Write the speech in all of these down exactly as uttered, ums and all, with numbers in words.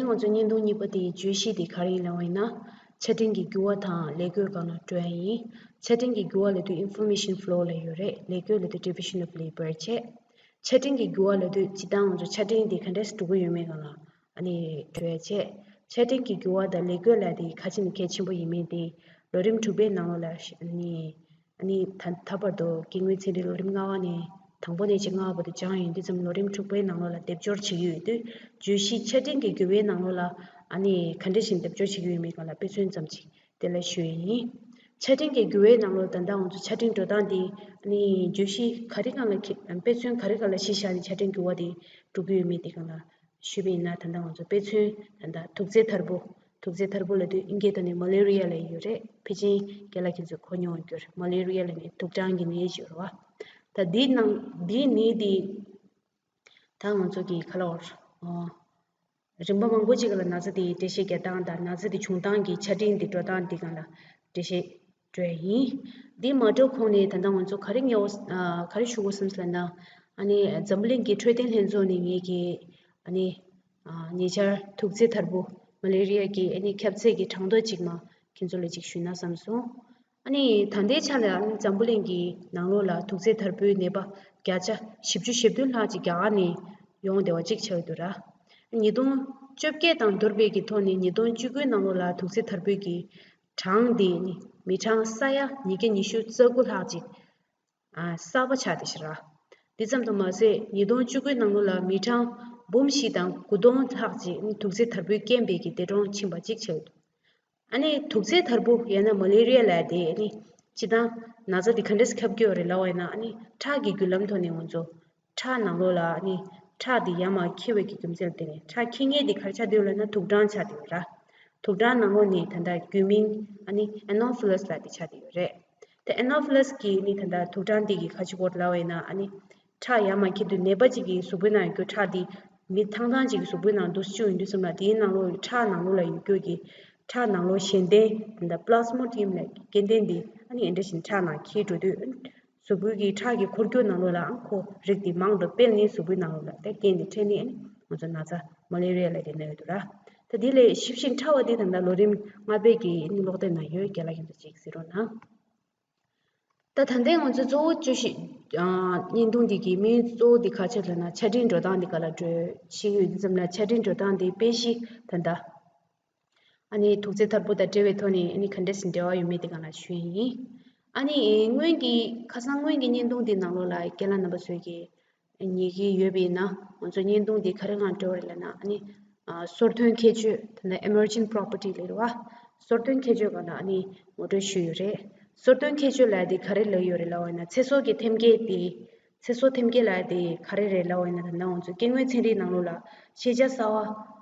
ང་ཚོ་བརྙན་ཐུང་གཉིས་པ་དེའི་བརྗོད་གཞི་དེ་ག་རེ་ཡིན་ལབ་པ་ཡིན་ན། ཆ་འཕྲིན་གྱི་འགྱུར་བ་དང་ལས་བགོས་སྒང་ལ་འགྲོ་ཡ་ཡིན། ཆ་འཕྲིན་གྱི་འགྱུར་བ་ལབ་དུས་information flow ལབ་ཡོད་རེད། ལས་བགོས་ལབ་དུས་division of labour བྱས། ཆ་འཕྲིན་གྱི་འགྱུར་བ་ལབ་དུས་སྤྱིར་བཏང་ང་ཚོ་ཆ་འཕྲིན་དེ་ག་འདྲས་འགྲོ་གི་ཡོད་མེད་སྒང་ལ་ཨ་ནི་འགྲོ་ཡ་བྱས། ཆ་འཕྲིན་གྱི་འགྱུར་བ་དང་ལས་བགོས་ལབ་དེ་ག་ཅི་ནས་གལ་ཆེན་པོ་ཡིན་མིན་དེ་ལོ་རིམ་དྲུག་པའི་ནང་ལོགས་ལ་ཨ་ནི། ཨ་ནི་ད་ད་བར་དུ་སྐྱེ་དངོས་ཚན་རིག་ལོ་རིམ་ལྔ་པ་ནས་དང་པོ་ནས་བཅུ་ལྔ་བར་དུ་སྦྱངས་ཡོད་དུས་ཙམ་ལོ་རིམ་དྲུག་པའི་ནང་ལོགས་ལ་སྡེབ་སྦྱོར་བྱེད་ཀྱི་ཡོད་དུས་བརྗོད་གཞི་ཆ་འཕྲིན་གྱི་འགྱུར་བའི་ནང་ལོགས་ལ་ཨ་ནི་ག་འདྲ་ཞིག་སྡེབ་སྦྱོར་བྱེད་ཀྱི་ཡོད་མེད་སྒང་ལ་དཔེ་མཚོན་ཙམ་ཅིག་དེ་ལ་ཞུ་ཡི་ཡིན། ཆ་འཕྲིན་གྱི་འགྱུར་བའི་ནང་ལོགས་ད་ལྟ་ང་ཚོ་ཆ་འཕྲིན་འགྲོ་སྟངས་འདི་ཨ་ནི་བརྗོད་གཞི་ག་རེ་སྒང་ལ་ཁེ་དཔེ་མཚོན་ག་རེ་སྒང་ལ་གཞི་བཞག་ནས་ཆ་འཕྲིན་འགྱུར་བ་དེ་འགྲོ་གི་ཡོད་མེད་དེ་སྒང་ལ། ཞུས་པ་ཡིན་ན་ད་ལྟ་ང་ཚོ་དཔེ་མཚོན་ད་ལྟ་དུག་རྫས་དར་པོ། དུག་རྫས་དར་པོ་ལབ་དུས་ཨིན་སྐད་ཐོག་ནས་མ་ལེ་རི་ཡ་ལབ་ཡོད་རེད། ཕལ་ཆེར་རྒན་ལགས་ཁྱེད་ཚོས་གོ་མྱོང་ཡོད་རྒྱུ་རེད། མ་ལེ་རི་ཡ་ལབ་ནས་དུག་སྦྲང་གི་ནད་ཅིག་ཡོད་རེད་བ། ད་འདིའི་ནང་འདིའི་ནད་འདི་ད་ང་ཚོ་གི་ག་ལབ་དགོས་རེད། རིམ་པ་མང་པོ་ཅིག་ལ་ན་ཚ་དེ་འགྲེལ་བཤད་རྒྱག་སྟངས་དང་ན་ཚ་དེ་བྱུང་སྟངས་ཀྱི་ཆ་འཕྲིན་དེ་འགྲོ་སྟངས་དེ་སྒང་ལ་འགྲེལ་བཤད་སྤྲོད་ཡ་ཡིན། འདི་མ་འགྲོ་གོང་ནས་ད་ལྟ་ང་ཚོ་ག་རེ་ངེས་པ་ག་རེ་ཞུ་དགོས་བསམ་སོང་ལབ་ན། ཨ་ནི་འཛམ་བུ་གླིང་གི་འཕྲོད་བསྟེན་ལྷན་ཚོགས་ནས་ངེད་ཀྱི་ཨ་ནི་ཉེ་ཆར་དུག་རྫས་དར་པོ་མ་ལེ་རི་ཡ་གི་ཨ་ནི་ཁྱབ་ཚད་ཀྱི་གྲངས་ཐོ་ཅིག་མ་ཁྱེད་ཚོ་ལ་ཅིག་ཞུས་ན་བསམ་སོང་། ཨ་ནི་ད་ལྟའི་ཆ་ལ་ཨ་ནི་འཛམ་བུ་གླིང་གི་ནང་ལོགས་ལ་དུག་རྫས་དར་པོའི་ནད་པ་བརྒྱ་ཆ་བཞི་བཅུ་ཞེ་བདུན་ལྷག་ཅིག་རྒྱ་གར་ནས་ཡོང་བསྡད་པ་ཅིག་ཆགས་ཡོད་འདུག་ར། ཉིས་སྟོང་བཅོ་བརྒྱད་དང་བསྡུར་བའི་གི་ཐོག་ནས་ཉིས་སྟོང་བཅུ་དགུའི་ནང་ལོགས་ལ་དུག་རྫས་དར་པོའི་གི་གྲངས་དེ་ནི་མི་གྲངས་ས་ཡ་ཉིས་བརྒྱ་ཉི་ཤུ་རྩ་དགུ་ལྷག་ཅིག་ཨ་གསར་པ་ཆགས་བསྡད་ཤག་ར། དེ་ཙམ་དུ་མ་ཟད་ཉིས་སྟོང་བཅུ་དགུའི་ནང་ལོགས་ལ་མི་གྲངས་འབུམ་བཞི་དང་དགུ་སྟོང་ལྷག་ཅིག་ནི་དུག་རྫས་དར་པོའི་རྐྱེན་པས་ཀྱི་འདས་གྲོངས་ཕྱིན་པ་ཅིག་ཆགས་ཡོད་འདུག་ཨ་ནི་དུག་རྫས་དར་པོ་ཡང་ན་མ་ལེ་རི་ཡ་ལབ་ཡ་དེ་ནི་སྤྱིར་བཏང་ན་ཚ་དེ་ག་འདྲས་ཁྱབ་ཀྱི་ཡོད་རེད་ལབ་པ་ཡིན་ན། ཨ་ནི་ཁྲག་གི་བརྒྱུད་ལམ་ཐོག་ནས་ང་ཚོ་ཁྲག་ནང་ལོགས་ལ་ཨ་ནི་ཁྲག་དེ་ཡར་མར་འཁྱེར་བའི་གི་རྒྱུ་མཚན་ལ་བརྟེན་ནས། ཁྲག་འཁྱེར་མཁན་དེ་ག་རེ་ཆགས་བསྡད་ཡོད་ལབ་ན་དུག་སྦྲང་ཆགས་བསྡད་ཡོད་ར། དུག་སྦྲང་ནང་ལོགས་ནས་ད་ལྟ་རྒྱུད་མིང་ཨ་ནི་ཨེ་ནོ་ཕི་ལ་སི་ལབ་དེ་ཆགས་བསྡད་ཡོད་རེད། དེ་ཨེ་ནོ་ཕི་ལ་སི་གི་ནི་ད་ལྟ་དུག་སྦྲང་དེ་གི་ག་ཅི་ཡོད་རེད་ལབ་པ་ཡིན་ན། ཨ་ནི་ཁྲག་ཡར་མར་འཁྱེར་དུས་ནད་པ་གཅིག་གི་གཟུགས་པོའི་ནང་ཡོད་རྒྱུ་ཁྲག་དེ་མི་ཐང་ཐང་གཅིག་གི་གཟུགས་པོའི་ནང་འདུག་སེ་བཅུག་ཡོང་དུས་ཙམ་ལ་དེའི་ནང་ལོགས་ཁྲག་ནང་ལོགས་ལ་ཡོད་རྒྱུ་གི་ཁྲག་ནང་ལོགས་གཞན་སྟོན་ད་ལྟ་པི་ལ་སི་མོ་ཌི་ཡམ་ལབ་སྐྱེ་ལྡན་དེ་ཨ་ནི་ཨེ་འདྲ་བཞིན་ཁྲག་ནང་འཁྱེར་འགྲོ་དུས། གཟུགས་པོའི་གི་ཁྲག་གི་འཁོར་རྒྱུག་ནང་ལོགས་ལའང་ཁོ་རིགས་དེ་མང་དུ་སྤེལ་ནས་གཟུགས་པོའི་ནང་ལོགས་ལ་དེ་རྐྱེན་དེ་འཕྲད་ནས་ཨ་ནི་ང་ཚོ་ན་ཚ་མ་ལེ་རི་ཡ་ལབ་དེ་ན་ཡོད་འདུག་ར། ད་དེ་ལས་ཞིབ་ཅིང་ཕྲ་བ་དེ་ད་ལྟ་ལོ་རིམ་ལྔ་པའི་གི་ཨ་ནི་ཀློག་དེབ་ནང་ཡོད། རྒན་ལགས་ཁྱེད་ཚོ་ཅིག་གཟིགས་རོགས་གནང་། ད་ད་ལྟའི་ང་ཚོ་གཙོ་བོ་བརྗོད་གཞི་ཨ་བརྙན་ཐུང་འདི་གི་དམིགས་ཡུལ་གཙོ་བོ་འདི་ག་ཅི་ལབ་ན་ཆ་འཕྲིན་འགྲོ་སྟངས་འདི་ག་ལ་འགྲོ་ཤེས་ཀྱི་ཡོད་དུས་ཙམ་ལ་ཆ་འཕྲིན་འགྲོ་སྟངས་འདི་དཔེ་གཞི་ད་ལྟ། ཨ་ནི་དུག་རྫས་དར་པོ་དང་འབྲེལ་བའི་ཐོག་ནས་ཨ་ནི་ག་འདྲས་སེ་འབྲེལ་བ་ཡོད་མེད་དེ་སྒང་ལ་ཞུ་ཡི་ཡིན། ཨ་ནི་སྔོན་གྱི་ཁ་སང་སྔོན་གྱི་བརྙན་ཐུང་འདི་ནང་ལོགས་ལ་རྒན་ལགས་རྣམ་པ་ཚོས་ཀྱིས་ཉན་གྱི་ཡོད་པ་ཡིན་ན། ང་ཚོ་བརྙན་ཐུང་འདི་ག་རེ་སྒང་འགྲོ་བ་རེད་ལབ་ན། ཨ་ནི་ཨ་སོར་ཐོན་ཁྱད་ཆོས་ད་ནི་ཨེ་མར་ཇིང་པོ་རོ་པར་ཊི་ལབ་རེད་བ། སོར་ཐོན་ཁྱད་ཆོས་སྒང་ལ་ཨ་ནི་ངོ་སྤྲོད་ཞུས་ཡོད་རེད། སོར་ཐོན་ཁྱད་ཆོས་ལབ་ཡ་དེ་ག་རེ་ལབ་ཡོད་རེད་ལབ་པ་ཡིན་ན། ཚེ་སྲོག་གི་ཐེམ་སྐས་དེ། ཚེ་སྲོག་ཐེམ་སྐས་ལབ་ཡ་དེ་ག་རེ་རེད་ལབ་པ་ཡིན་ན། ད་ནང་ང་ཚོ་སྐྱེ་དངོས་ཚན་རིག་ནང་ལོགས་ལ་ཤེས་བྱ་གསར་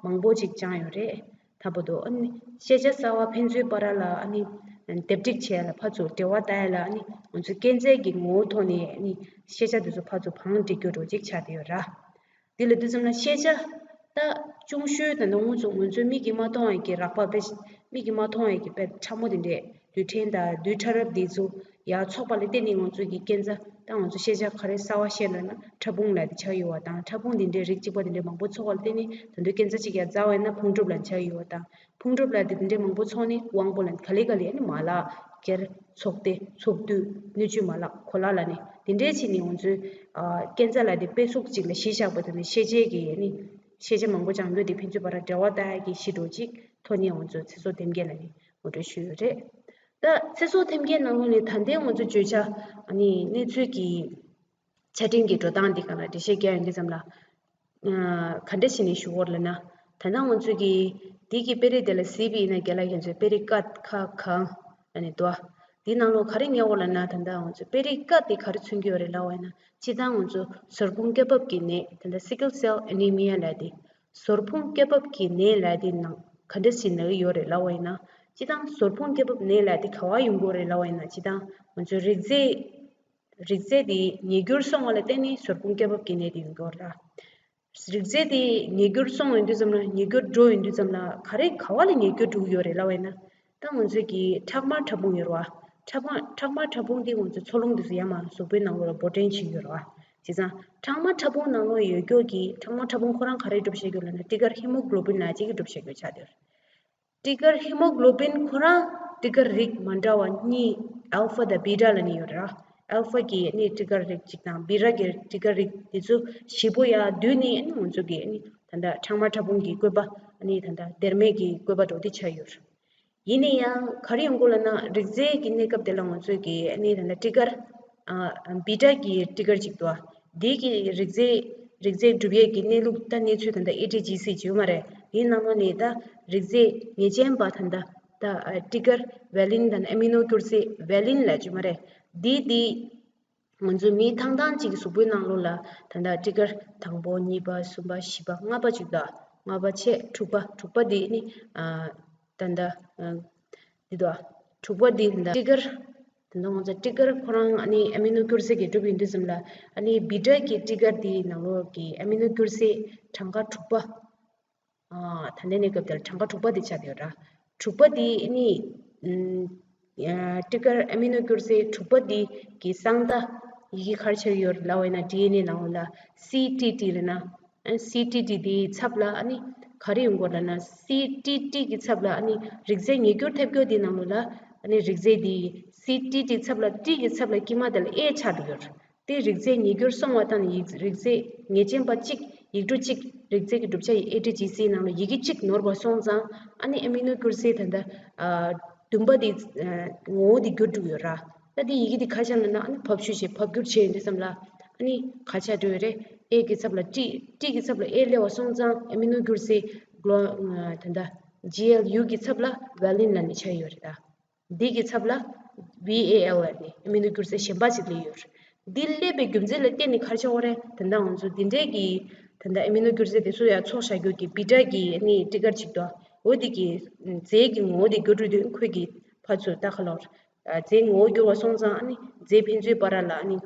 བ་མང་པོ་ཅིག་སྦྱངས་ཡོད་རེད། ད་བར་དུ་ཨ་ནི་ཤེས་བྱ་གསར་བ་ཕན་ཚུན་བར་ལ་ཨ་ནི་སྡེབ་སྒྲིག་བྱས་ལ་ཕར་ཚུར་འབྲེལ་བ་ལྟ་ཡ་ལ་ཨ་ནི་ང་ཚོ་སྐས་འཛེག་གི་ངོ་བོ་ཐོག་ནས་ཨ་ནི་ཤེས་བྱ་དེ་ཚོ་ཕར་ཚུར་བང་སྒྲིག་རྒྱུ་འདྲ་ཅིག་ཆགས་བསྡད་ཡོད་ར། དེ་ལ་དུས་ཙམ་ལ་ཤེས་བྱ་ད་ཅུང་ཤོས་ད་ནི་ང་ཚོ་ང་ཚོའི་མིག་གིས་མ་མཐོང་བའི་གི་རགས་པ་དཔེ། མིག་གིས་མ་མཐོང་བའི་གི་དཔེ་ཕྲ་མོ་དེ་འདྲས། རྡུལ་ཕྲན་དང་རྡུལ་ཕྲ་རབ་དེ་ཚོ་ཡར་ཚོགས་པ་ལ་བརྟེན་ནས་ང་ཚོ་གི་སྐས་འཛེག་ད་ང་ཚོ་ཤེས་བྱ་ག་རེ་གསར་བ་ཤེས་ལབ་ན་ཕྲ་ཕུང་ལབ་དེ་ཆགས་ཡོད་པ་དང་། ཕྲ་ཕུང་དེ་འདྲའི་རིགས་གཅིག་པ་དེ་འདྲའི་མང་པོ་ཚོགས་པ་ལ་བརྟེན་ནས་ད་དུང་སྐས་འཛེག་གཅིག་ཡར་འཛེགས་པ་ཡིན་ན་ཕུང་གྲུབ་ལབ་ཆགས་ཡོད་པ་དང་། ཕུང་གྲུབ་ལབ་དེ་དེ་འདྲའི་མང་པོ་ཚོགས་ནས་དབང་པོ་ལབ་ག་ལེ་ག་ལེ་ཨ་ནི་མ་ལག་སྒེར་ཚོགས་སྡེ་ཚོགས་འདུས་སྣོད་བཅུད་མ་ལག་གོ་ལ་ལབ་ནས་དེ་འདྲའི་ཕྱིན་ནས་ང་ཚོའི་ཨ་སྐས་འཛེག་ལབ་དེ་དཔེ་གཟུགས་གཅིག་ལ་གཞི་བཞག་པ་དེ་ནི་ཤེས་བྱའི་གི་ཨ་ནི་ཤེས་བྱ་མང་པོ་སྦྱང་རྒྱུ་དེ་ཕན་ཚུན་བར་འབྲེལ་བ་ལྟ་ཡ་གི་གཞི་འདྲ་ཅིག་ཐོག་ནས་ང་ཚོ་ཚེ་སྲོག་ཐེམ་སྐས་ལབ་ནས་ངོ་སྤྲོད་ཞུས་ཡོད་རེད། ད་ཚེ་སྲོག་ཐེམ་སྐས་ནང་ལོགས་ནས་ད་ལྟའི་ང་ཚོ་བརྗོད་བྱ་ཨ་ནི་གནས་ཚུལ་གྱི་ཆ་འཕྲིན་གྱི་འགྲོ་སྟངས་འདི་སྒང་ལ་འགྲེལ་བཤད་རྒྱག་ཡོང་དུས་ཙམ་ལ། ཨ་ག་འདྲ་བྱས་ནས་ཞུ་དགོས་རེད་ལབ་ན། ད་ལྟ་ང་ཚོ་གི་འདི་གི་དཔེ་རིས་དེ་ལ་གཟིགས་པ་ཡིན་ན་རྒན་ལགས་ཁྱེད་ཚོས་དཔེ་རིས་ཀ་ཁ་གང་ཨ་ནི་དོ། འདི་ནང་ལོགས་ག་རེ་ཉར་དགོས་ལབ་ན། ད་ལྟ་ང་ཚོ་དཔེ་རིས་ཀ་དེ་ག་རེ་མཚོན་གྱི་ཡོད་རེད་ལབ་པ་ཡིན་ན། སྤྱིར་བཏང་ང་ཚོ་ཟུར་ཕུང་སྐྱ་རྦབ་ཀྱི་ནད། ད་ལྟ་sickle cell anemia ལབ་དེ། ཟུར་ཕུང་སྐྱ་རྦབ་ཀྱི་ནད་ལབ་དེ་ནང་ག་འདྲ་ཞིག་ན་གི་ཡོད་རེད་ལབ་པ་ཡིན་ན། སྤྱིར་བཏང་ཟུར་ཕུང་སྐྱ་རྦབ་ནད་ལབ་དེ་ག་པར་ཡོང་གི་ཡོད་རེད་ལབ་པ་ཡིན་ན། སྤྱིར་བཏང་ང་ཚོའི་རིགས་རྫས། རིགས་རྫས་དེ་ཉེས་འགྱུར་སོང་བ་ལ་བརྟེན་ནས་ཟུར་ཕུང་སྐྱ་རྦབ་ཀྱི་ནད་དེ་ཡོང་གི་ཡོད་རེད། རིགས་རྫས་དེ་ཉེས་འགྱུར་སོང་ཡོང་དུས་ཙམ་ལ། ཉེས་འགྱུར་འགྲོ་ཡོང་དུས་ཙམ་ལ་ག་རེ་ག་པ་ལ་ཉེས་འགྱུར་འགྲོ་གི་ཡོད་རེད་ལབ་པ་ཡིན་ན། ད་ང་ཚོའི་གི་ཁྲག་དམར་ཕྲ་ཕུང་ཡོད་རེད་བ། ཁྲག་དམར་ཁྲག་དམར་ཕྲ་ཕུང་དེ་ང་ཚོའི་འཚོ་རླུང་དེ་ཚོ་ཡར་མར་གཟུགས་པོའི་ནང་ལོགས་ལ་འབོར་འདྲེན་བྱེད་ཀྱི་ཡོད་རེད་བ། བྱས་ཙང་ཕྲེང་བ་ཕྲ་ཕུང་ནང་ལོགས་ཡོད་རྒྱུ་གི་ཕྲེང་བ་ཕྲ་ཕུང་ཁོ་རང་ག་རེ་གྲུབ་བྱེད་རྒྱུ་ལབ་ན་ཊི་གར་ཧི་མོ་གྷི་ལོ་བིན་ལབ་ཅིག་གི་གྲུབ་བྱེད་རྒྱུ་ཆགས་ཡོད་རེད། ཊི་གར་ཧི་མོ་གྷི་ལོ་བིན་ཁོ་རང་ཊི་གར་རིགས་མ་འདྲ་བ་གཉིས་ཨལ་ཕ་དང་བི་ཊ་ལབ་ནས་ཡོད་རེད། ཨལ་ཕ་གི་ཨ་ནི་ཊི་གར་རིགས་གཅིག་དང་བི་ཊ་གི་ཊི་གར་རིགས་དེ་ཚོ་བཞི་པོ་ཡར་བསྡུས་ནས་ཨ་ནི་ང་ཚོ་གི་ཨ་ནི་ད་ལྟ་ཕྲེང་བ་ཕྲ་ཕུང་གི་བཀོད་པ་ཨ་ནི་ད་ལྟ་སྡེར་མའི་གི་བཀོད་པ་འདྲ་བོ་དེ་ཆགས་ཡོད་རེད། ཡིན་ན་ཡང་ག་རེ་ཡོང་གི་ལབ་ན་རིགས་རྫས་ཀྱི་གནས་སྐབས་དེ་ལ་ང་ཚོས་ཀྱི་ཨ་ནི་ད་ལྟ་ཊི་གར་ཨ་བི་ཊ་གི་ཊི་གར་ཅིག་འདུག་ཨ། དེ་གི་རིགས་རྫས་རིགས་རྫས་གྲུབ་ཡས་ཀྱི་གནས་ལུགས་ད་གནས་ཚུལ་ད་ལྟ་ཨེ་ཊི་ཇི་སི་ཅིག་ཡོད་མ་རེད། དེའི་ནང་ལོགས་ནས་ད་རིགས་རྫས་ངེས་ཅན་པ་ད་ལྟ་ད་ཊི་གར་ཝེ་ལིན་དང་ཨ་མི་ནོ་སྐྱུར་རྫས་ཝེ་ལིན་ལབ་ཀྱི་ཡོད་མ་རེད། དེ་དེ་ང་ཚོའི་མིའི་ཐང་ཐང་གཅིག་གི་གཟུགས་པོའི་ནང་ལོགས་ལ་ད་ལྟ་ཊི་གར་དང་པོ་གཉིས་པ་གསུམ་པ་བཞི་པ་ལྔ་པ་ཅིག་འདུག་ཨ། ལྔ་པ་བྱས་དྲུག་པ་དྲུག་པ་དེ་ནི་ཨ། ད་ལྟ་ཨ་འདི་དོ། དྲུག་པ་འདི་ད་ལྟ་ཊི་གར། ད་ལྟ་ང་ཚོ་ཊི་གར་ཁོ་རང་ཨ་ནི་ཨ་མི་ནོ་སྐྱུར་རྫས་ཀྱིས་གྲུབ་ཡོང་དུས་ཙམ་ལ་ཨ་ནི་བི་ཊ་གི་ཊི་གར་འདིའི་ནང་ལོགས་ཀྱི་ཨ་མི་ནོ་སྐྱུར་རྫས་གྲངས་ཀ་དྲུག་པ། ཨ་ད་ལྟའི་གནས་སྐབས་དེར་གྲངས་ཀ་དྲུག་པ་འདི་ཆགས་བསྡད་ཡོད་ར། དྲུག་པ་འདི་ཨ་ནི་ཨམ་ཨ་ཊི་གར་ཨ་མི་ནོ་སྐྱུར་རྫས་དྲུག་པ་འདི་གི་གསང་བརྡ་ཡི་གེ་ག་རེ་ཆགས་ཡོད་རེད་ལབ་པ་ཡིན་ན་ཌི་ཨེན་ཨེ་ནང་ལོགས་ལ་སི་ཊི་ཊི་རེད་ན། སི་ཊི་ཊི་དེའི་ཚབ་ལ་ཨ་ནི་ག་རེ་ཡོང་གི་ཡོད་ལབ་ན་སི་ཊི་ཊི་གི་ཚབ་ལ་ཨ་ནི་རིགས་རྫས་ཉིས་འགྱུར་ཐེབས་རྒྱུ་དེའི་ནང་ལོགས་ལ་ཨ་ནི་རིགས་རྫས་དེ་སི་ཊི་ཊི་ཚབ་ལ་ཊི་གི་ཚབ་ལ་དཀྱིལ་མ་དེ་ལ་ཨེ་ཆགས་འགྲོ་གི་ཡོད་རེད། དེ་རིགས་རྫས་ཉིས་འགྱུར་སོང་བ་དང་ཡིག་རིགས་རྫས་ངེས་ཅན་པ་གཅིག་ཡིག་འབྲུ་གཅིག་རིགས་རྫས་ཀྱི་གྲུབ་ཆ་ཡི་ཨེ་ཊི་ཇི་སི་ནང་ལ་ཡི་གེ་གཅིག་ནོར་བ་སོང་ཙང་ཨ་ནི་ཨ་མི་ནོ་སྐྱུར་རྫས་ད་ལྟ་ཨ་བདུན་པ་དེ་ཨ་ངོ་བོ་དེ་འགྱུར་འགྲོ་གི་ཡོད་ར། ད་དེ་ཡི་གེ་དེ་ག་རེ་ཆགས་ལབ་ན་ཨ་ནི་ཕབ་བཤུས་བྱས་ཕབ་བསྒྱུར་བྱས་ཡོང་དུས་ཙམ་ལ་ཨ་ནི་ག་རེ་ཆགས་འགྲོ་ཡོད་རེད། ཨེ་གི་ཚབ་ལ་ཊི་ཊི་གི་ཚབ་ལ་ཨེ་སླེབས་པ་སོང་ཙང་ཨ་མི་ནོ་སྐྱུར་རྫས་གློ་ད་ལྟ་ཇི་ཨེལ་ཡུ་གི་ཚབ་ལ་ཝེ་ལིན་ལབ་ནས་ཆགས་ཡོད་རེད་ད། འདི་གི་ཚབ་ལ་ཝི་ཨེ་ཨེལ་ལབ་ནས་ཨ་མི་ནོ་སྐྱུར་རྫས་གཞན་པ་ཞིག་སླེབས་ཡོད་རེད། འདི་སླེབས་པའི་རྒྱུ་མཚན་ལ་བརྟེན་ནས་ག་རེ་ཆགས་ཡོད་རེད། ད་ལྟ་ང་ཚོ་འདི་འདྲའི་གི་ད་ལྟ་ཨ་མི་ནོ་སྐྱུར་རྫས་དེ་ཚོ་ཡར་ཚོགས་བཞག་རྒྱུ་གི་བི་ཊ་གི་ཨ་ནི་ཊི་གར་ཅིག་འདུག་འོ་འདི་གི་རྫས་ཀྱི་ངོ་བོ་དེ་འགྱུར་འགྲོ་དུས་ཁོས་ཀྱི་ཕར་ཚུར་ད་ག་ལབ་རེད། རྫས་ངོ་བོ་འགྱུར་བ་སོང་ཙང་ཨ་ནི་རྫས་ཕན་ཚུན་བར་ལ་ཨ་ནི་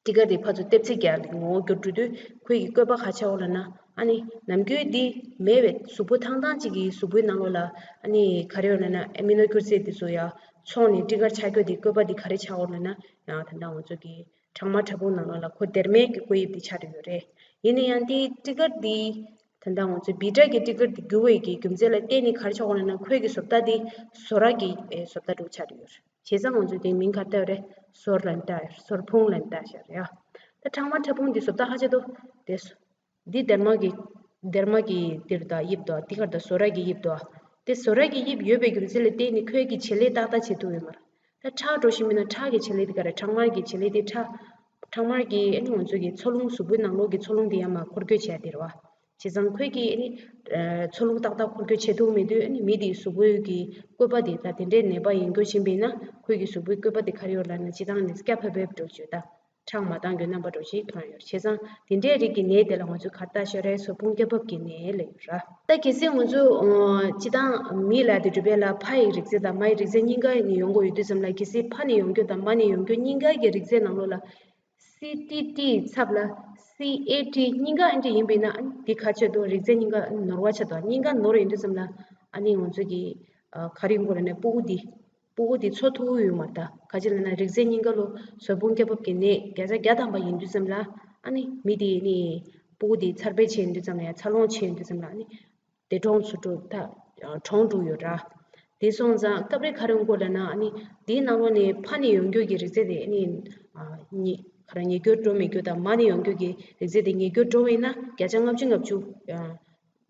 ཊི་གར་དེ་ཕར་ཚུར་ལྟེབ་རྩེག་རྒྱག་ལ་ངོ་བོ་འགྱུར་འགྲོ་དུས་ཁོས་ཀྱི་བཀོད་པ་ག་རེ་ཆགས་ཡོད་ལབ་ན་ཨ་ནི་ནམ་རྒྱུན་འདི་མེད་པའི་གཟུགས་པོ་ཐང་ཐང་གཅིག་གི་གཟུགས་པོའི་ནང་ལོགས་ལ་ཨ་ནི་ག་རེ་ཡོད་ལབ་ན་ཨ་མི་ནོ་སྐྱུར་རྫས་དེ་ཚོ་ཡར་ཚོགས་ནས་ཊི་གར་ཆགས་རྒྱུ་དེ་བཀོད་པ་དེ་ག་རེ་ཆགས་ཡོད་ལབ་ན་ཡང་ད་ལྟ་ང་ཚོ་གི་ཕྲེང་བ་ཕྲ་ཕུང་ནང་ལོགས་ལ་ཁོ་སྡེར་མའི་གི་བཀོད་དབྱིབས་དེ་ཆགས་འགྲོ་ཡོད་རེད། ཡིན་ན་ཡང་དེ་ཊི་གར་དེ་ད་ལྟ་ང་ཚོ་བི་ཊ་གི་ཊི་གར་དེ་འགྱུར་བའི་གི་རྒྱུ་མཚན་ལ་བརྟེན་ནས་ག་རེ་ཆགས་ཡོད་ལབ་ན་ཁོའི་གི་བཟོ་ལྟ་དེ་བཟོ་ར་གི་ཨེ་བཟོ་ལྟ་འདྲ་བོ་ཆགས་འགྲོ་ཡོད་རེད། བྱས་ཙང་ང་ཚོས་དེའི་མིང་ག་རེ་བཏགས་ཡོད་རེད། སོར་ལབ་ནས་བཏགས་ཡོད་རེད། སོར་ཕུང་ལབ་ནས་བཏགས་བཞག་རེད་ཡ། ད་ཕྲེང་བ་ཕྲ་ཕུང་འདི་བཟོ་ལྟ་ཧ་ཅང་འདུག་དེ་སོ། འདི་སྡེར་མ་གི་སྡེར་མ་གི་འདིར་ད་དབྱིབས་འདུག་འདི་གར་ད་བཟོ་ར་གི་དབྱིབས་འདུག་དེ་བཟོ་ར་གི་དབྱིབས་ཡོད་པའི་རྒྱུ་མཚན་ལ་བརྟེན་ནས་ཁོས་ཀྱི་བྱེད་ལས་ཏག་ཏག་བྱེད་ཐུབ་ཡོད་མ་རེད། ད་ཁྲག་འགྲོ་བཞིན་མིན་ན་ཁྲག་གི་བྱེད་ལས་འདི་ག་རེད། ཕྲེང་བ་གི་བྱེད་ལས་འདི་ཁྲག་ཕྲེང་བ་གི་ཨ་ནི་ང་ཚོ་གི་འཚོ་རླུང་གཟུགས་པོའི་ནང་ལོགས་ཀྱི་འཚོ་རླུང་འདི་ཡང་མ་འཁོར་སྐྱོད་བྱས་དེ་རེད་བ། བྱས་ཙང་ཁོས་ཀྱིས་ཨ་ནི་འཚོ་རླུང་ཏག་ཏག་འཁོར་སྐྱོད་བྱེད་ཐུབ་མེད་དུས་ཨ་ནི་མི་དེའི་གཟུགས་པོའི་གི་བཀོད་པ་དེ་ད་དེ་འདྲའི་ནད་པ་ཡོང་རྒྱུ་ཕྱིན་པ་ཡིན་ན་ཁོས་ཀྱི་གཟུགས་པོའི་བཀོད་པ་དེ་ག་རེ་ཡོད་ལབ་ན་སྤྱིར་བཏང་ནི་སྐྱ་ཕབ་ཕབ་འགྲོ་བྱོས་ད། ཁྲག་མ་བཏང་རྒྱུའི་རྣམ་པ་འདྲ་ཞིག་མཐོང་ཡོད། བྱས་ཙང་དེ་འདྲའི་རིགས་ཀྱི་ནད་དེ་ལ་ང་ཚོས་ག་རེ་བཏགས་བཞག་རེད། སོར་ཕུང་སྐྱ་ཕབ་ཀྱི་ནད་ལབ་ཡོད་ར། ད་གལ་སྲིད་ང་ཚོས་སྤྱིར་བཏང་མི་ལ་དེ་གྲུབ་པའི་ལ་ཕ་ཡི་རིགས་རྫས་དང་མ་ཡི་རིགས་རྫས་གཉིས་ཀ་ནས་ཡོང་གི་ཡོད་དུས་ཙམ་ལ་གལ་སྲིད་ཕ་ནས་ཡོང་རྒྱུ་དང་མ་ནས་ཡོང་རྒྱུ་གཉིས་ཀ་གི་རིགས་རྫས་ནང་ལོགས་ལ་སི་ཊི་ཊི་ཚབ་ལ་སི་ཨེ་ཊི་གཉིས་ཀ་ཨེ་འདྲ་ཡིན་པས་ན་ཨ་ནི་དེ་ག་ཆེད་དུ་རིགས་རྫས་གཉིས་ཀ་ནོར་བ་ཆེད་དུ་གཉིས་ཀ་ནོར་ཡོང་དུས་ཙམ་ལ་ཨ་ནི་ང་ཚོ་གི་ག་རེ་ཡོང་གི་རེད་ན་ཕྲུ་གུ་དེ། ཕྲུ་གུ་དེ་འཚོ་ཐུབ་ཀྱི་ཡོད་མ་རེད། ད་ག་ཅི་ལབ་ན་རིགས་རྫས་གཉིས་ཀ་ལོ་སོར་ཕུང་སྐྱ་ཕབ་ཀྱི་ནད་བརྒྱ་ཆ་བརྒྱ་ཐམ་པ་ཡིན་དུས་ཙམ་ལ་ཨ་ནི་མི་དེ་ནི་ཕྲུ་གུ་དེ་འཚར་འཕེལ་བྱེད་ཡོང་དུས་ཙམ་ལ་ཡང་འཚར་ལོངས་བྱེད་ཡོང་དུས་ཙམ་ལ་ཨ་ནི་འདས་གྲོངས་སུ་འགྲོ་ད་གྲོངས་འགྲོ་ཡོད་ར། དེ་སོང་ཙང་སྐབས་རེ་ག་རེ་ཡོང་གི་ལབ་ན་ཨ་ནི་དེའི་ནང་ལོགས་ནས་ཕ་ནས་ཡོང་རྒྱུ་གི་རིགས་རྫས་དེ་ཨ་ནི་ཉི་ག་རེ་ཉིས་འགྱུར་འགྲོ་མི་འགྱུར་དང་མ་ནས་ཡོང་རྒྱུ་གི་རིགས་རྫས་དེ་ཉིས་འགྱུར་འགྲོ་བས་ན་བརྒྱ་ཆ་ལྔ་བཅུ་ལྔ་བཅུ།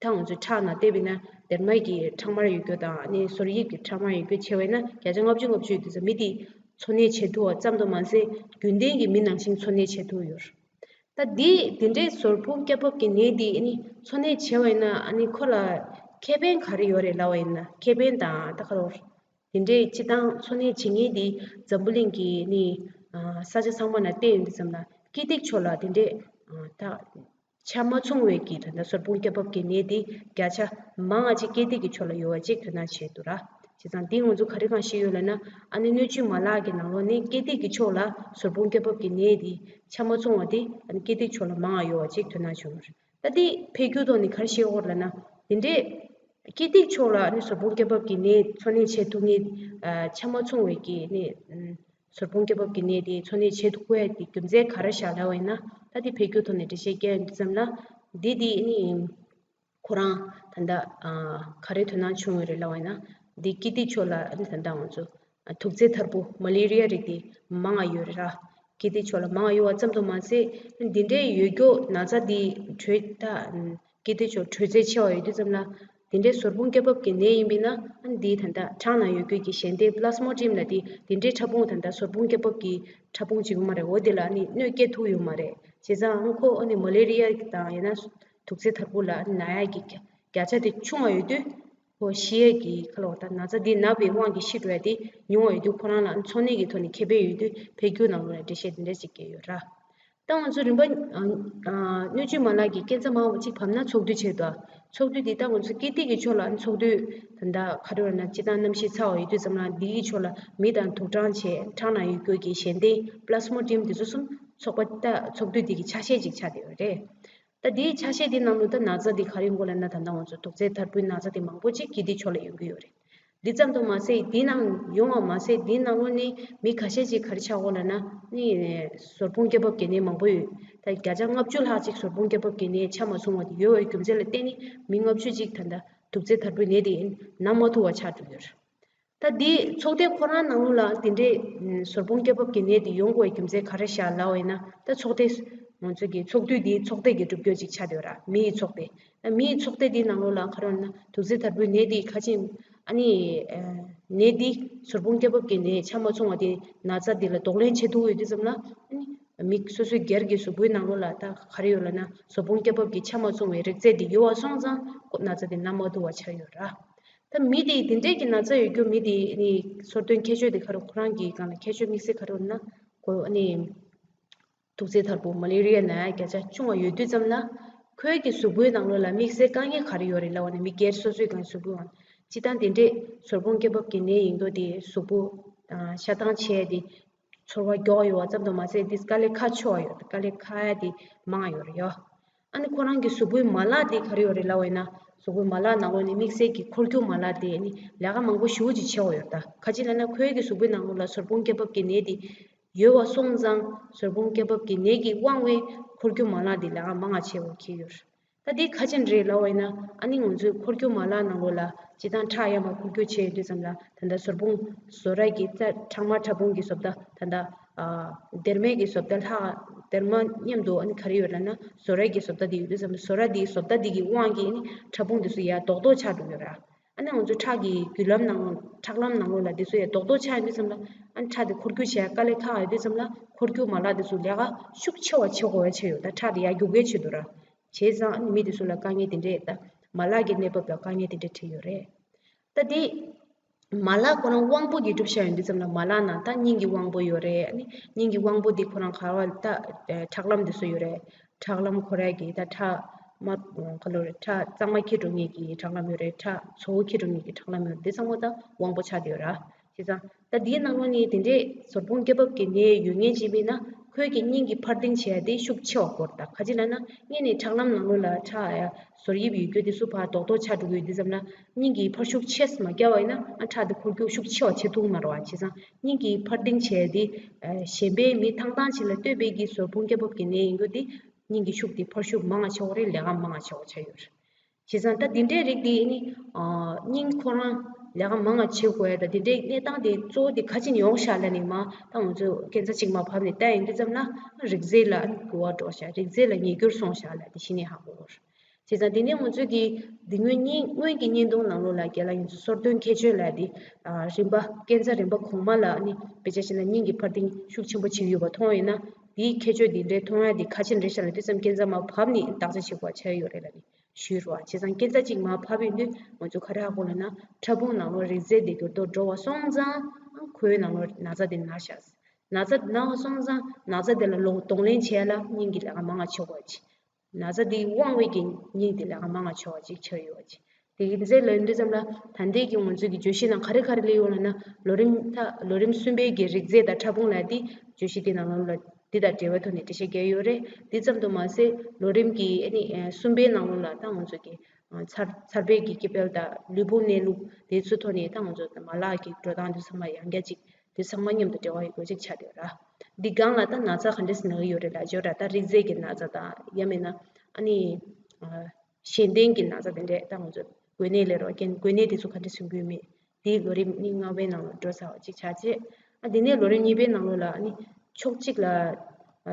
ད་ང་ཚོའི་ཁྲག་ནང་བལྟས་པས་ན་སྡེར་མ་གི་ཁྲག་དམར་ཡོད་རྒྱུ་དང་ཨ་ནི་སོར་དབྱིབས་ཀྱི་ཁྲག་དམར་ཡོད་རྒྱུ་ཕྱེ་བས་ན་བརྒྱ་ཆ་ལྔ་བཅུ་ལྔ་བཅུ་ཡོད་དུས་ཙམ་མི་དེ་འཚོ་གནས་བྱེད་ཐུབ་པ་ཙམ་དུ་མ་ཟད་རྒྱུན་ལྡན་གྱི་མི་ནང་བཞིན་འཚོ་གནས་བྱེད་ཐུབ་ཡོད། ད་འདི་འདི་འདྲའི་སོར་ཕུང་སྐྱ་ཕབ་ཀྱི་ནད་འདི་ཨ་ནི་འཚོ་གནས་བྱེད་པ་ཡིན་ན་ཨ་ནི་ཁོ་ལ་ཁེ་ཕན་ག་རེ་ཡོད་རེད་ལབ་པ་ཡིན་ན་ཁེ་ཕན་དང་ད་ག་རེ་འདི་འདྲའི་སྤྱིར་བཏང་འཚོ་གནས་བྱེད་མཁན་འདི་འཛམ་བུ་གླིང་གི་ནི་ས་ཆ་ཚང་མ་ན་བལྟས་ཡོང་དུས་ཙམ་ལ་སྐྱེས་སྡིག་ཕྱོགས་ལ་འདི་འདྲའི་ད། ཆ་མ་ཚང་བའི་གི་ད་ལྟ་སོར་ཕུང་སྐྱ་ཕབ་ཀྱི་ནད་དེ་བརྒྱ་ཆ་མང་བ་ཅིག་སྐྱེས་སྡིག་གི་ཕྱོགས་ལ་ཡོད་པ་ཅིག་དོ་སྣང་བྱས་འདུག་ར། བྱས་ཙང་འདི་ང་ཚོ་ག་རེ་གང་ཤེས་ཡོད་ལབ་ན་ཨ་ནི་སྣོད་བཅུད་མ་ལག་གི་ནང་ལོགས་ནས་སྐྱེས་སྡིག་གི་ཕྱོགས་ལ་སོར་ཕུང་སྐྱ་ཕབ་ཀྱི་ནད་དེ་ཆ་མ་ཚང་བ་དེ་ཨ་ནི་སྐྱེས་སྡིག་ཕྱོགས་ལ་མང་བ་ཡོད་པ་ཅིག་དོ་སྣང་བྱུང་རེད། ད་དེ་འཕེལ་འགྱུར་ཐོག་ནས་ག་རེ་ཤེས་ཡོད་ལབ་ན་དེ་འདྲའི་སྐྱེས་སྡིག་ཕྱོགས་ལ་ཨ་ནི་སོར་ཕུང་སྐྱ་ཕབ་ཀྱི་ནད་འཚོ་གནས་བྱེད་ཐུབ་མཁན་ཆ་མ་ཚང་བའི་གི་ནད། སོར་ཕུང་རྐྱབ་རྐྱབ་ཀྱི་ནད་དེ་འཚོ་གནས་བྱེད་ཐུབ་དགོས་ཡ་དེ་རྒྱུ་མཚན་ག་རེ་བཞག་ལབ་པ་ཡིན་ན། ད་དེ་འཕེལ་འགྱུར་ཐོག་ནས་འགྲེལ་བཤད་བརྒྱབ་ཡོང་དུས་ཙམ་ལ། འདི་དེ་ནི་ཁོ་རང་ད་ལྟ་ག་རེ་དོ་སྣང་བྱུང་ཡོད་རེད་ལབ་པ་ཡིན་ན། འདི་ཀི་ཏི་ཕྱོགས་ལ་ནི་ད་ལྟ་ང་ཚོ་དུག་རྫས་འཐར་བུ་མ་ལེ་རི་ཡ་རིགས་དེ་མང་ང་ཡོད་རེད་ར། ཀི་ཏི་ཕྱོགས་ལ་མང་ང་ཡོད་པ་ཙམ་དུ་མ་ཟད། འདི་འདྲའི་ཡོད་རྒྱུ་ན་ཚ་འདི་དྲོད་ད་ཀི་ཏི་ཕྱོགས་དྲོད་ཚད་ཆེ་བ་ཡོད་དུས་ཙམ་ལ། དེ་འདྲའི་སོར་ཕུང་རྐྱབ་རྐྱབ་ཀྱི་ནད་ཡིན་པས་ན། ཨ་ནི་འདིའི་ད་ལྟ་ཁྲག་ནང་ཡོད་རྒྱུ་གི་གཞན་སྟོན་པ་ལ་སི་མོ་ཌི་ཡམ་ལབ་དེ་དེ་འདྲའི་ཕྲ་ཕུང་ད་ལྟ་སོར་ཕུང་རྐྱབ་རྐྱབ་ཀྱི་ཕྲ་ཕུང་ཅིག་ཡོད་མ་རེད། འོ་དེ་ལ་ཨ་ནི་གནོད་སྐྱེལ་ཐུབ་ཡོད་མ་རེད། བྱས་ཙང་ཨ་ཁོ་ཨ་ནི་མ་ལེ་རི་ཡ་དང་ཡང་ན་དུག་རྫས་འཐར་བུ་ལ་ཨ་ནི་ན་ཡ་གི་བརྒྱ་ཆ་དེ་ཆུང་བ་ཡོད་དུས། ཁོ་ཤི་ཡས་ཀྱི་ཁ་ལོ་ད་ན་ཚ་འདི་ན་བའི་དབང་གིས་ཤི་འགྲོ་ཡ་དེ་ཉུང་བ་ཡོད་དུས། ཁོ་རང་ལ་ཨ་ནི་འཚོ་གནས་ཀྱི་ཐོག་ནས་ཁེ་ཕན་ཡོད་དུས། འཕེལ་འགྱུར་ནང་ལོགས་ལ་འགྲེལ་བཤད་དེ་འདྲ་ཞིག་བརྒྱབ་ཡོད་ར། ད་ང་ཚོ་རིམ་པ་སྣོད་བཅུད་མ་ལག་གི་སྐས་འཛེག་མང་བ་གཅིག་བབས་ན་ཚོགས་འདུ་བྱེད་དོ། ཚོགས་འདུ་འདི་ད་ང་ཚོ་ཀི་ཏི་གི་ཕྱོགས་ལ་ཚོགས་འདུ་ད་ལྟ་ག་རེ་ཡོད་ན། སྤྱིར་བཏང་གནམ་གཤིས་ཚ་བ་ཡོད་དུས་ཙམ་ལ་འདིའི་ཕྱོགས་ལ་མི་དང་དུག་སྦྲང་བྱས་ཁྲག་ནང་ཡོད་རྒྱུ་གི་གཞན་སྟོན་པ་ལ་སི་མོ་ཌི་ཡམ་དེ་ཚོ་གསུམ་ཚོགས་པ་ད་ཚོགས་འདུ་འདི་གི་ཆ་ཤས་ཅིག་ཆགས་བསྡད་ཡོད་རེད། ད་འདིའི་ཆ་ཤས་འདི་ནང་ལོ་ད་ན་ཚ་འདི་ག་རེ་ཡོང་གི་ལབ་ན། ད་ལྟ་ང་ཚོ་དུག་རྫས་འཐར་བུའི་ན་ཚ་འདི་མང་པོ་ཅིག་ཀི་ཏི་ཕྱོགས་ལ་ཡོང་གི་ཡོད་རེད། འདི་ཙམ་དུ་མ་ཟད། འདི་ནང་ཡོང་བ་མ་ཟད། འདི་ནང་ལོ་ནི་མི་ཁ་ཤས་ཅིག་ག་རེ་ཆགས་ཡོད་ལབ་ན། ནི་སོར་ཕུང་རྐྱབ་རྐྱབ་ཀྱི་ནད་མང་པོ་ཡོད། ད་བརྒྱ་ཆ་ལྔ་བཅུ་ལྷག་ཅིག་སོར་ཕུང་རྐྱབ་རྐྱབ་ཀྱི་ནད་ཆ་མ་ཚང་བ་དེ་ཡོད་པའི་རྒྱུ་མཚན་ལ་བརྟེན་ནས། མི་ལྔ་བཅུ་ཅིག་ད་ལྟ་དུག་རྫས་འཐར་བུའི་ནད་དེ་ན་མ་ཐུབ་པ་ཆགས་འགྲོ་གི་ཡོད་རེད། ད་འདི་ཚོགས་སྡེ་ཁོ་རང་ནང་ལོགས་ལ་དེ་འདྲའི་སོར་ཕུང་རྐྱབ་རྐྱབ་ཀྱི་ནད་དེ་ཡོང་དགོས་པའི་རྒྱུ་མཚན་ག་རེ་བཞག་ལབ་པ་ཡིན་ན། ད་ཚོགས་སྡེ་ང་ཚོ་གི་ཚོགས་འདུ་འདི་ཚོགས་སྡེ་གི་གྲུབ་འབྲས་ཅིག་ཆགས་བསྡད་ཡོད་ར། མི་ཡི་ཚོགས་སྡེ། ད་མི་ཡི་ཚོགས་སྡེ་འདི་ནང་ལོགས་ལ་ག་རེ་ཡོད་ན། དུག་རྫས་འཐར་བུའི་ནད་འདི་ཁ་ཆེམས། ཨ་ནི་ནད་འདི་སོར་ཕུང་རྐྱབ་རྐྱབ་ཀྱི་ནད་ཆ་མ་ཚང་བ་དེ། ན་ཚ་འདི་ལ་གདོང་ལེན་བྱེད་ཐུབ་ཡོད་དུས་ཙམ་ལ། ཨ་ནི་མི་སོ་སོའི་སྒེར་གྱི་གཟུགས་པོའི་ནང་ལོགས་ལ་ད་ག་རེ་ཡོད་ལབ་ན། སོར་ཕུང་རྐྱབ་རྐྱབ་ཀྱི་ཆ་མ་ཚང་བའི་རིགས་རྫས་འདི་ཡོད་པ་སོང་ཙང་ཁོ་ན་ཚ་འདི་ན་མ་ཐུབ་པ་ཆགས་ཡོད་ར། ད་མི་དེ་དེ་འདྲས་ཀྱི་ན་ཚ་ཡོད་རྒྱུ་མི་དེ་ནི་ཚོར་སྟོན་ཁྱད་ཆོས་དེ་ག་རེ། ཁོ་རང་གི་སྒང་ལ་ཁྱད་ཆོས་དམིགས་བསལ་ག་རེ་ཡོད་ན། ཁོ་ནི་དུག་རྫས་འཐར་བུ་མ་ལེ་རི་ཡ་ན་ཡ་བརྒྱ་ཆ་ཆུང་བ་ཡོད་དུས་ཙམ་ལ། ཁོའི་གི་གཟུགས་པོའི་ནང་ལོགས་ལ་དམིགས་བསལ་དཀའ་ངལ་ག་རེ་ཡོད་རེད་ལབ་པ་ན། མི་སྒེར་སོ་སོའི་སྒང་གཟུགས་པོའི་སྒང་། སྤྱིར་བཏང་དེ་འདྲས་སོར་ཕུང་རྐྱབ་རྐྱབ་ཀྱི་ནད་ཡིན་མདོག་དེ་གཟུགས་པོ་ཤ་སྟག་ཆེ་དེ། ཚོར་བ་མགྱོགས་ཡོད་པ་ཙམ་དུ་མ་ཟད། དེ་དཀའ་ལས་ཁག་ཆེ་བ་ཡོད། དཀའ་ལས་ཁག་ཡ་དེ་མང་ཡོད་རེད་ཡ། ཨ་ནི་ཁོ་རང་གི་གཟུགས་པོའི་མ་ལག་དེ་ག་རེ་ཡོད་རེད་ལབ་པ་ཡིན་ན། གཟུགས་པོའི་མ་ལག་ནང་ལོགས་ནས་དམིགས་བསལ་གྱི་འཁོར་རྒྱུག་མ་ལག་དེ་ནི་ལས་ཀ་མང་པོ་ཞེ་པོ་ཅིག་བྱེད་དགོས་ཡོད་རེད་ད། ག་ཅི་ལབ་ན། ཁོའི་གི་གཟུགས་པོའི་ནང་ལོགས་ལ་སོར་ཕུང་རྐྱབ་རྐྱབ་ཀྱི་ནད་དེ་ཡོད་པ་སོང་ཙང་། སོར་ཕུང་རྐྱབ་རྐྱབ་ཀྱི་ནད་ཀྱི་དབང་གིས་འཁོར་རྒྱུག་མ་ལག་དེ་ལས་ཀ་མང་ང་བྱེད་དགོས་ཀྱི་ཡོད་རེད། ད་དེ་ག་ཅི་རེད་ལབ་པ་ཡིན་ན། ཨ་ནི་ང་ཚོའི་འཁོར་རྒྱུག་མ་ལག་ནང་ལོགས་ལ་སྤྱིར་བཏང་ཁྲག་ཡར་མར་འཁོར་རྒྱུག་བྱེད་ཡོང་དུས་ཙམ་ལ། ད་ལྟ་སོར་ཕུང་བཟོ་གྲྭ་གི་ད་ཁྲག་དམར་ཕྲ་ཕུང་གི་བཟོ་ལྟ། ད་ལྟ་ཨ་སྡེར་མའི་གི་བཟོ་ལྟ་ལྷག་སྡེར་མ་མཉམ་དུ། ཨ་ནི་ག་རེ་ཡོད་ལབ་ན། བཟོ་གྲྭ་གི་བཟོ་ལྟ་དེ་ཡོད་དུས་ཙམ་ལ། བཟོ་གྲྭ་དེའི་བཟོ་ལྟ་དེ་གི་དབང་གིས་ཨ་ནི་ཕྲ་ཕུང་དེ་ཚོ་ཡར་རྡོག་རྡོག་ཆགས་འགྲོ་གི་ཡོད་ར། ཨ་ནི་ང་ཚོ་ཁྲག་གི་རྒྱུ་ལམ་ནང་། ཁྲག་ལམ་ནང་ལོགས་ལ་དེ་ཚོ་ཡར་རྡོག་རྡོག་ཆགས་ཡོང་དུས་ཙམ་ལ། ཨ་ནི་ཁྲག་དེ་འཁོར་རྒྱུག་བྱེད་ཡ་དཀའ་ལས་ཁག་ཡོད་དུས་ཙམ་ལ། འཁོར་རྒྱུག་མ་ལག་དེ་ཚོ་ལས་ཀ་ཤུགས་ཆེ་བ་བྱེད་དགོས་པ་ཆགས་ཡོད། ད་ཁྲག་དེ་ཡར་རྒྱུག་གི་ཆེད་དུ་ར། བྱས་ཙང་ཨ་ནི་མི་དེ་ཚོ་ལ་དཀའ་ངལ་དེ་འདྲས། ད་མ་ལག་གི་གནས་བབ་ལ་དཀའ་ངལ་དེ་འདྲས་འཕྲད་ཡོད་རེད། ད་དེ་མ་ལག་ཁོ་རང་དབང་པོ་གིས་གྲུབ་བཞག་ཡོད་དུས་ཙམ་ལ། མ་ལག་ནང་ད་སྙིང་གི་དབང་པོ་ཡོད་རེད། ཨ་ནི་སྙིང་གི་དབང་པོ་དེ་ཁོ་རང་ག་བ་ད་ཁྲག་ལམ་དེ་ཚོ་ཡོད་རེད། ཁྲག་ལམ་ཁོ་རའི་གི་ད་ཁྲག་མ་ག་ལོ་རེད། ཁྲག་གཙང་མ་འཁྱེར་འགྲོ་མཁན་གྱི་ཁྲག་ལམ་ཡོད་རེད། ཁྲག་ཚ་པོ་འཁྱེར་འགྲོ་མཁན་གྱི་ཁྲག་ལམ་ཡོད་རེད། དེ་ཚང་མ་ད་དབང་པོ་ཆགས་བསྡད་ཡོད་ར། བྱས་ཙང་ད་འདིའི་ནང་ལོགས་ནས་དེ་འདྲས་སོར་ཕུང་རྐྱབ་རྐྱབ་ཀྱི་ནད་ཡོད་མཁན་ཅིག་ཡིན་ན། ཁོའི་གི་སྙིང་གི་འཕར་ལྡིང་བྱེད་ཡ་དེ་ཤུགས་ཆེ་བ་དགོས་རེད་ད། ག་ཅི་ལབ་ན། སྔོན་ནས་ཁྲག་ལམ་ནང་ལོགས་ལ་ཁྲག་ཡ་ཟུར་དབྱིབས་ཡོད་རྒྱུ་དེ་ཚོ་ཕར་རྡོག་རྡོག་ཆགས་འགྲོ་གི་ཡོད་དུས་ཙམ་ལ། སྙིང་གི་འཕར་ཤུགས་ཆེ་ཙམ་མ་བརྒྱབ་པ་ཡིན་ན། ཨ་ཁྲག་དེ་འཁོར་རྒྱུག་ཤུགས་ཆེ་བ་བྱེད་ཐུབ་མ་རེད་པ། བྱས་ཙང་སྙིང་གི་འཕར་ལྡིང་བྱེད་ཡ་དེ་གཞན་པའི་མི་ཐང་ཐང་ཅིག་ལ་ལྟོས་པའི་གི་སོར་ཕུང་རྐྱབ་རྐྱབ་ཀྱི་ནད་ཡིན་རྒྱུ་དེ། སྙིང་གི་ཤུགས་དེ་འཕར་ཤུགས་མང་ང་ཆགས་པ་རེད། ལས་ཀ་མང་ང་ཆགས་པ་ཆགས་ཡོད་རེད། བྱས་ཙང་ད་འདི་འདྲའི་རིགས་འདི་ནི་ཨ་སྙིང་ཁོ་རང་ལས་ཀ་མང་ང་བྱེད་དགོས་ཡ། ད་འདི་འདྲའི་གནས་སྟངས་དེ་གཙོ་བོ་དེ་ག་ཅི་ནས་ཡོང་ཤག་ལབ་ནས་མར་ད་ང་ཚོས་སྐས་འཛེག་ཅིག་མར་བབས་ནས་བལྟས་ཡོང་དུས་ཙམ་ལ། རིགས་རྫས་ལ་འགྱུར་བ་འགྲོ་ཤག་རིགས་རྫས་ལ་ཉེས་འགྱུར་སོང་ཤག་ལབ་དེ་གཞི་ནས་ཧ་གོ་གི་ཡོད་རེད། བྱས་ཙང་དེ་ནས་ང་ཚོས་ཀྱི་འདི་སྔོན་བརྙན། སྔོན་གྱི་བརྙན་ཐུང་ནང་ལོགས་ལ་རྒན་ལགས་ཡིན་ཚུལ་སོར་སྟོན་ཁྱད་ཆོས་ལབ་དེ། ཨ་རིམ་པ་སྐས་འཛེག་རིམ་པ་གོང་མ་ལ་ནི་དཔེ་ཆ་བཞག་ན་སྙིང་གི་འཕར་ལྡིང་ཤུགས་ཆེན་པོ་ཅིག་ཡོད་པ་མཐོང་ཡོད་ན། དེའི་ཁྱད་ཆོས་དེ་འདྲའི་མཐོང་ཡ་དེ་ག་ཅི་འདྲ་ཤག་ལབ་དུས་ཙམ། སྐས་འཛེག་མར་བབས་ནས་བརྟག་དཔྱད་བྱེད་དགོས་པ་ཆགས་ཡོད་རེད་ལབ་ནས་ཞུས་རེད་པ། བྱས་ཙང་སྐས་འཛེག་ཅིག་མར་བབས་ཡོང་དུས་ང་ཚོ་ག་རེ་ཧ་གོ་ལབ་ན། ཕྲ་ཕུང་ནང་ལོགས་རིགས་རྫས་དེ་འགྱུར་ལྡོག་འགྲོ་བ་སོང་ཙང་། ཁོའི་ནང་ལོགས་ན་ཚ་དེ་ན་ཤག་ན་ཚ་དེ་ན་བ་སོང་ཙང་ན་ཚ་དེ་ལ་ལོག་གདོང་ལེན་བྱེད་ཡ་ལ་སྙིང་གི་ལས་ཀ་མང་ང་ཆགས་པ་ཅིག་ན་ཚ་འདིའི་དབང་བའི་གི་སྙིང་འདི་ལས་ཀ་མང་ང་ཆགས་པ་ཅིག་ཆགས་ཡོད་པ་ཅིག་དེ་གི་ཚེ་ལབ་དུས་ཙམ་ལ། ད་ལྟའི་གི་ང་ཚོའི་གི་བརྗོད་གཞི་ནང་ག་རེ་ག་རེ་སླེབས་ཡོད་ལབ་ན། ལོ་རིམ་ད་ལོ་རིམ་གསུམ་པའི་གི་རིགས་རྫས་དང་ཕྲ་ཕུང་ལབ་དེ་བརྗོད་གཞི་དེ་ནང་ལོགས་ལ་འདི་དང་འབྲེལ་བའི་ཐོག་ནས་འགྲེལ་བཤད་བརྒྱབ་ཡོད་རེད། འདི་ཙམ་དུ་མ་ཟད། ལོ་རིམ་གི་ཨ་ནི་ཨ་གསུམ་པའི་ནང་ལོགས་ལ་ད་ང་ཚོ་གི་ཨ་ཚར་ཚར་བའི་གི་སྐྱེ་འཕེལ་དང་ལུས་ཕུང་གནས་ལུགས་དེ་ཚོའི་ཐོག་ནས་ད་ང་ཚོ་མ་ལག་གི་འགྲོ་སྟངས་དེ་ཚང་མ་ཡང་བསྐྱར་ཅིག་ དེ་ཚང་མ་མཉམ་དུ་འབྲེལ་བ་ཡོད་དགོས་ཅིག་ཆགས་བསྡད་ཡོད་ར། འདི་སྒང་ལ་ད་ན་ཚ་ག་འདྲས་ན་གི་ཡོད་རེད་ལབ་ཡོད་ར། ད་རིགས་རྫས་ཀྱི་ན་ཚ་དང་ཡང་མིན་ན་ཨ་ནི་གཞན་བརྟེན་གྱི་ན་ཚ་དེ་འདྲས་ད་ང་ཚོ་འགོས་ནད་ལས་རོགས་རྐྱེན་འགོས་ནད་དེ་ཚོ་ག་འདྲས་སེལ་གྱི་ཡོད་མེད། དེ་ལོ་རིམ་ཨ་ནི་ལྔ་པའི་ནང་ལ་འགྲོ་ཚར་བ་ཅིག་ཆགས་རྗེས། ཨ་དེ་ནས་ལོ་རིམ་གཉིས་པའི་ནང་ལོགས་ལ་ཨ་ནི་ཕྱོགས་གཅིག་ལ་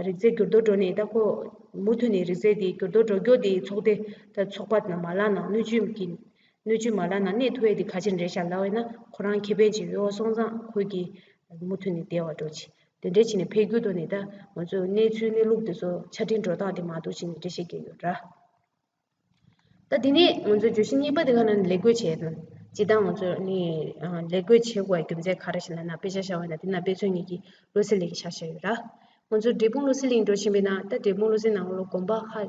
རིགས་རྫས་འགྱུར་ལྡོག་འགྲོ་ནས་ད་ཁོ་མུ་མཐུད་ནས་རིགས་རྫས་དེ་འགྱུར་ལྡོག་འགྲོ་རྒྱུ་དེ་ཚོགས་སྡེ་ད་ཚོགས་པ་ནང་མ་ལག་ནང་སྣོད་བཅུད་ཀྱི་སྣོད་བཅུད་མ་ལག་ནང་གནས་ཐུབ་ཡས་དེ་གལ་ཆེན་རེད་ཤག་ལབ་པ་ཡིན་ན་ཁོ་རང་ཁེ་ཕན་ཅིག་ཡོད་པ་སོང་ཙང་ཁོས་ཀྱིས་མུ་མཐུད་ནས་བསྡད་པ་འགྲོ་ཅིག་དེ་འདྲས་བྱས་ནས་འཕེལ་འགྱུར་ཐོག་ནས་ད་ང་ཚོ་གནས་ཚུལ་གནས་ལུགས་དེ་ཚོ་ཆ་འཕྲིན་འགྲོ་སྟངས་དེ་མ་གཏོགས་བྱས་ནས་འགྲེལ་བཤད་རྒྱག་ཡོད་ར། ད་དེ་ནས་ང་ཚོའི་བརྗོད་གཞི་གཉིས་པ་དེ་ག་ནང་ལས་བགོས་བྱས་དང་། སྤྱིར་བཏང་ང་ཚོ་ནི་ལས་བགོས་བྱེད་དགོས་པའི་རྒྱུ་མཚན་ག་རེ་ཞིག་ལབ་ན། དཔེ་ཆ་བཞག་པ་ཡིན་ན་དེ་ན་དཔེ་མཚོན་ཉིད་ཀྱི་བློ་གསལ་གླིང་ཆ་བཞག་ཡོད་ར། ང་ཚོ་འབྲས་སྤུངས་བློ་གསལ་གླིང་འགྲོ་བཞིན་པའི་ནང་ད་འབྲས་སྤུངས་བློ་གསལ་ནང་ལོགས་དགོན་པ་ཧ།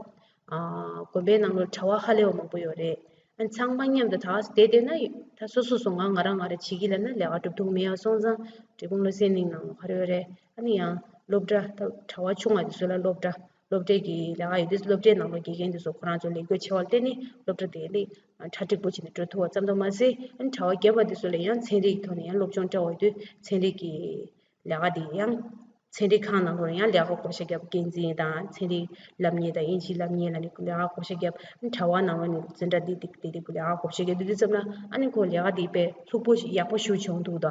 དགོན་པའི་ནང་ལོགས་གྲྭ་པ་ཧ་ལས་པ་མང་པོ་ཡོད་རེད། ཨ་ཚང་མ་མཉམ་དུ་ད་བསྡད་བསྡད་ན་ད་སོ་སོ་སོ་ང་ང་རང་ང་རང་བྱེད་ཀྱི་ལབ་ན་ལས་ཀ་སྒྲུབ་ཐུབ་མེད་པ་སོང་ཙང་འབྲས་སྤུངས་བློ་གསལ་གླིང་ནང་ལོགས་ག་རེ་ཡོད་རེད། ཨ་ནི་ཡང་སློབ་གྲྭ་ད་གྲྭ་པ་ཆུང་བ་དེ་ཚོ་ལ་སློབ་གྲྭ། སློབ་གྲྭའི་གི་ལས་ཀ་ཡོད་དུས་སློབ་གྲྭའི་ནང་ལོགས་དགེ་རྒན་དེ་ཚོ་ཁོ་རང་ཚོ་ལས་བགོས་ཆེ་བ་ལ་བརྟེན་ནས་སློབ་གྲྭ་དེ་ལས་གྲ་སྒྲིག་པོ་བྱས་ནས་འགྲོ་ཐུབ་པ་ཙམ་དུ་མ་ཟད། ཨ་ནི་གྲྭ་པ་རྒན་པ་དེ་ཚོ་ལ་ཡང་ཚན་རིག་ཐོག་ནས་ཡང་སློབ་སྦྱོང་སྤྲད་པ་ཡོད་དུས་ཚན་རིག་གི་ལས་ཀ་དེ་ཡང་ཚན་རིག་ཁང་ནང་ལོགས་ཡང་ལས་ཀ་བགོ་བཤའ་བརྒྱབ། འགན་འཛིན་དང་ཚན་རིག་སློབ་གཉེར་དང་དབྱིན་ཇིའི་སློབ་གཉེར་ལ་ནི་ལས་ཀ་བགོ་བཤའ་བརྒྱབ། ཨ་ནི་གྲྭ་པ་ནང་ལོགས་ནས་འཛིན་གྲྭ་འདི་འདི་འདི་འདི་ལས་ཀ་བགོ་བཤའ་བརྒྱབ་དུས་དུས་ཙམ་ལ་ཨ་ནི་ཁོ་ལས་ཀ་དེ་དཔེ་ལྷུག་པོ་ཞིག་ཡག་པོ་ཞིག་བྱུང་འདུག་ད།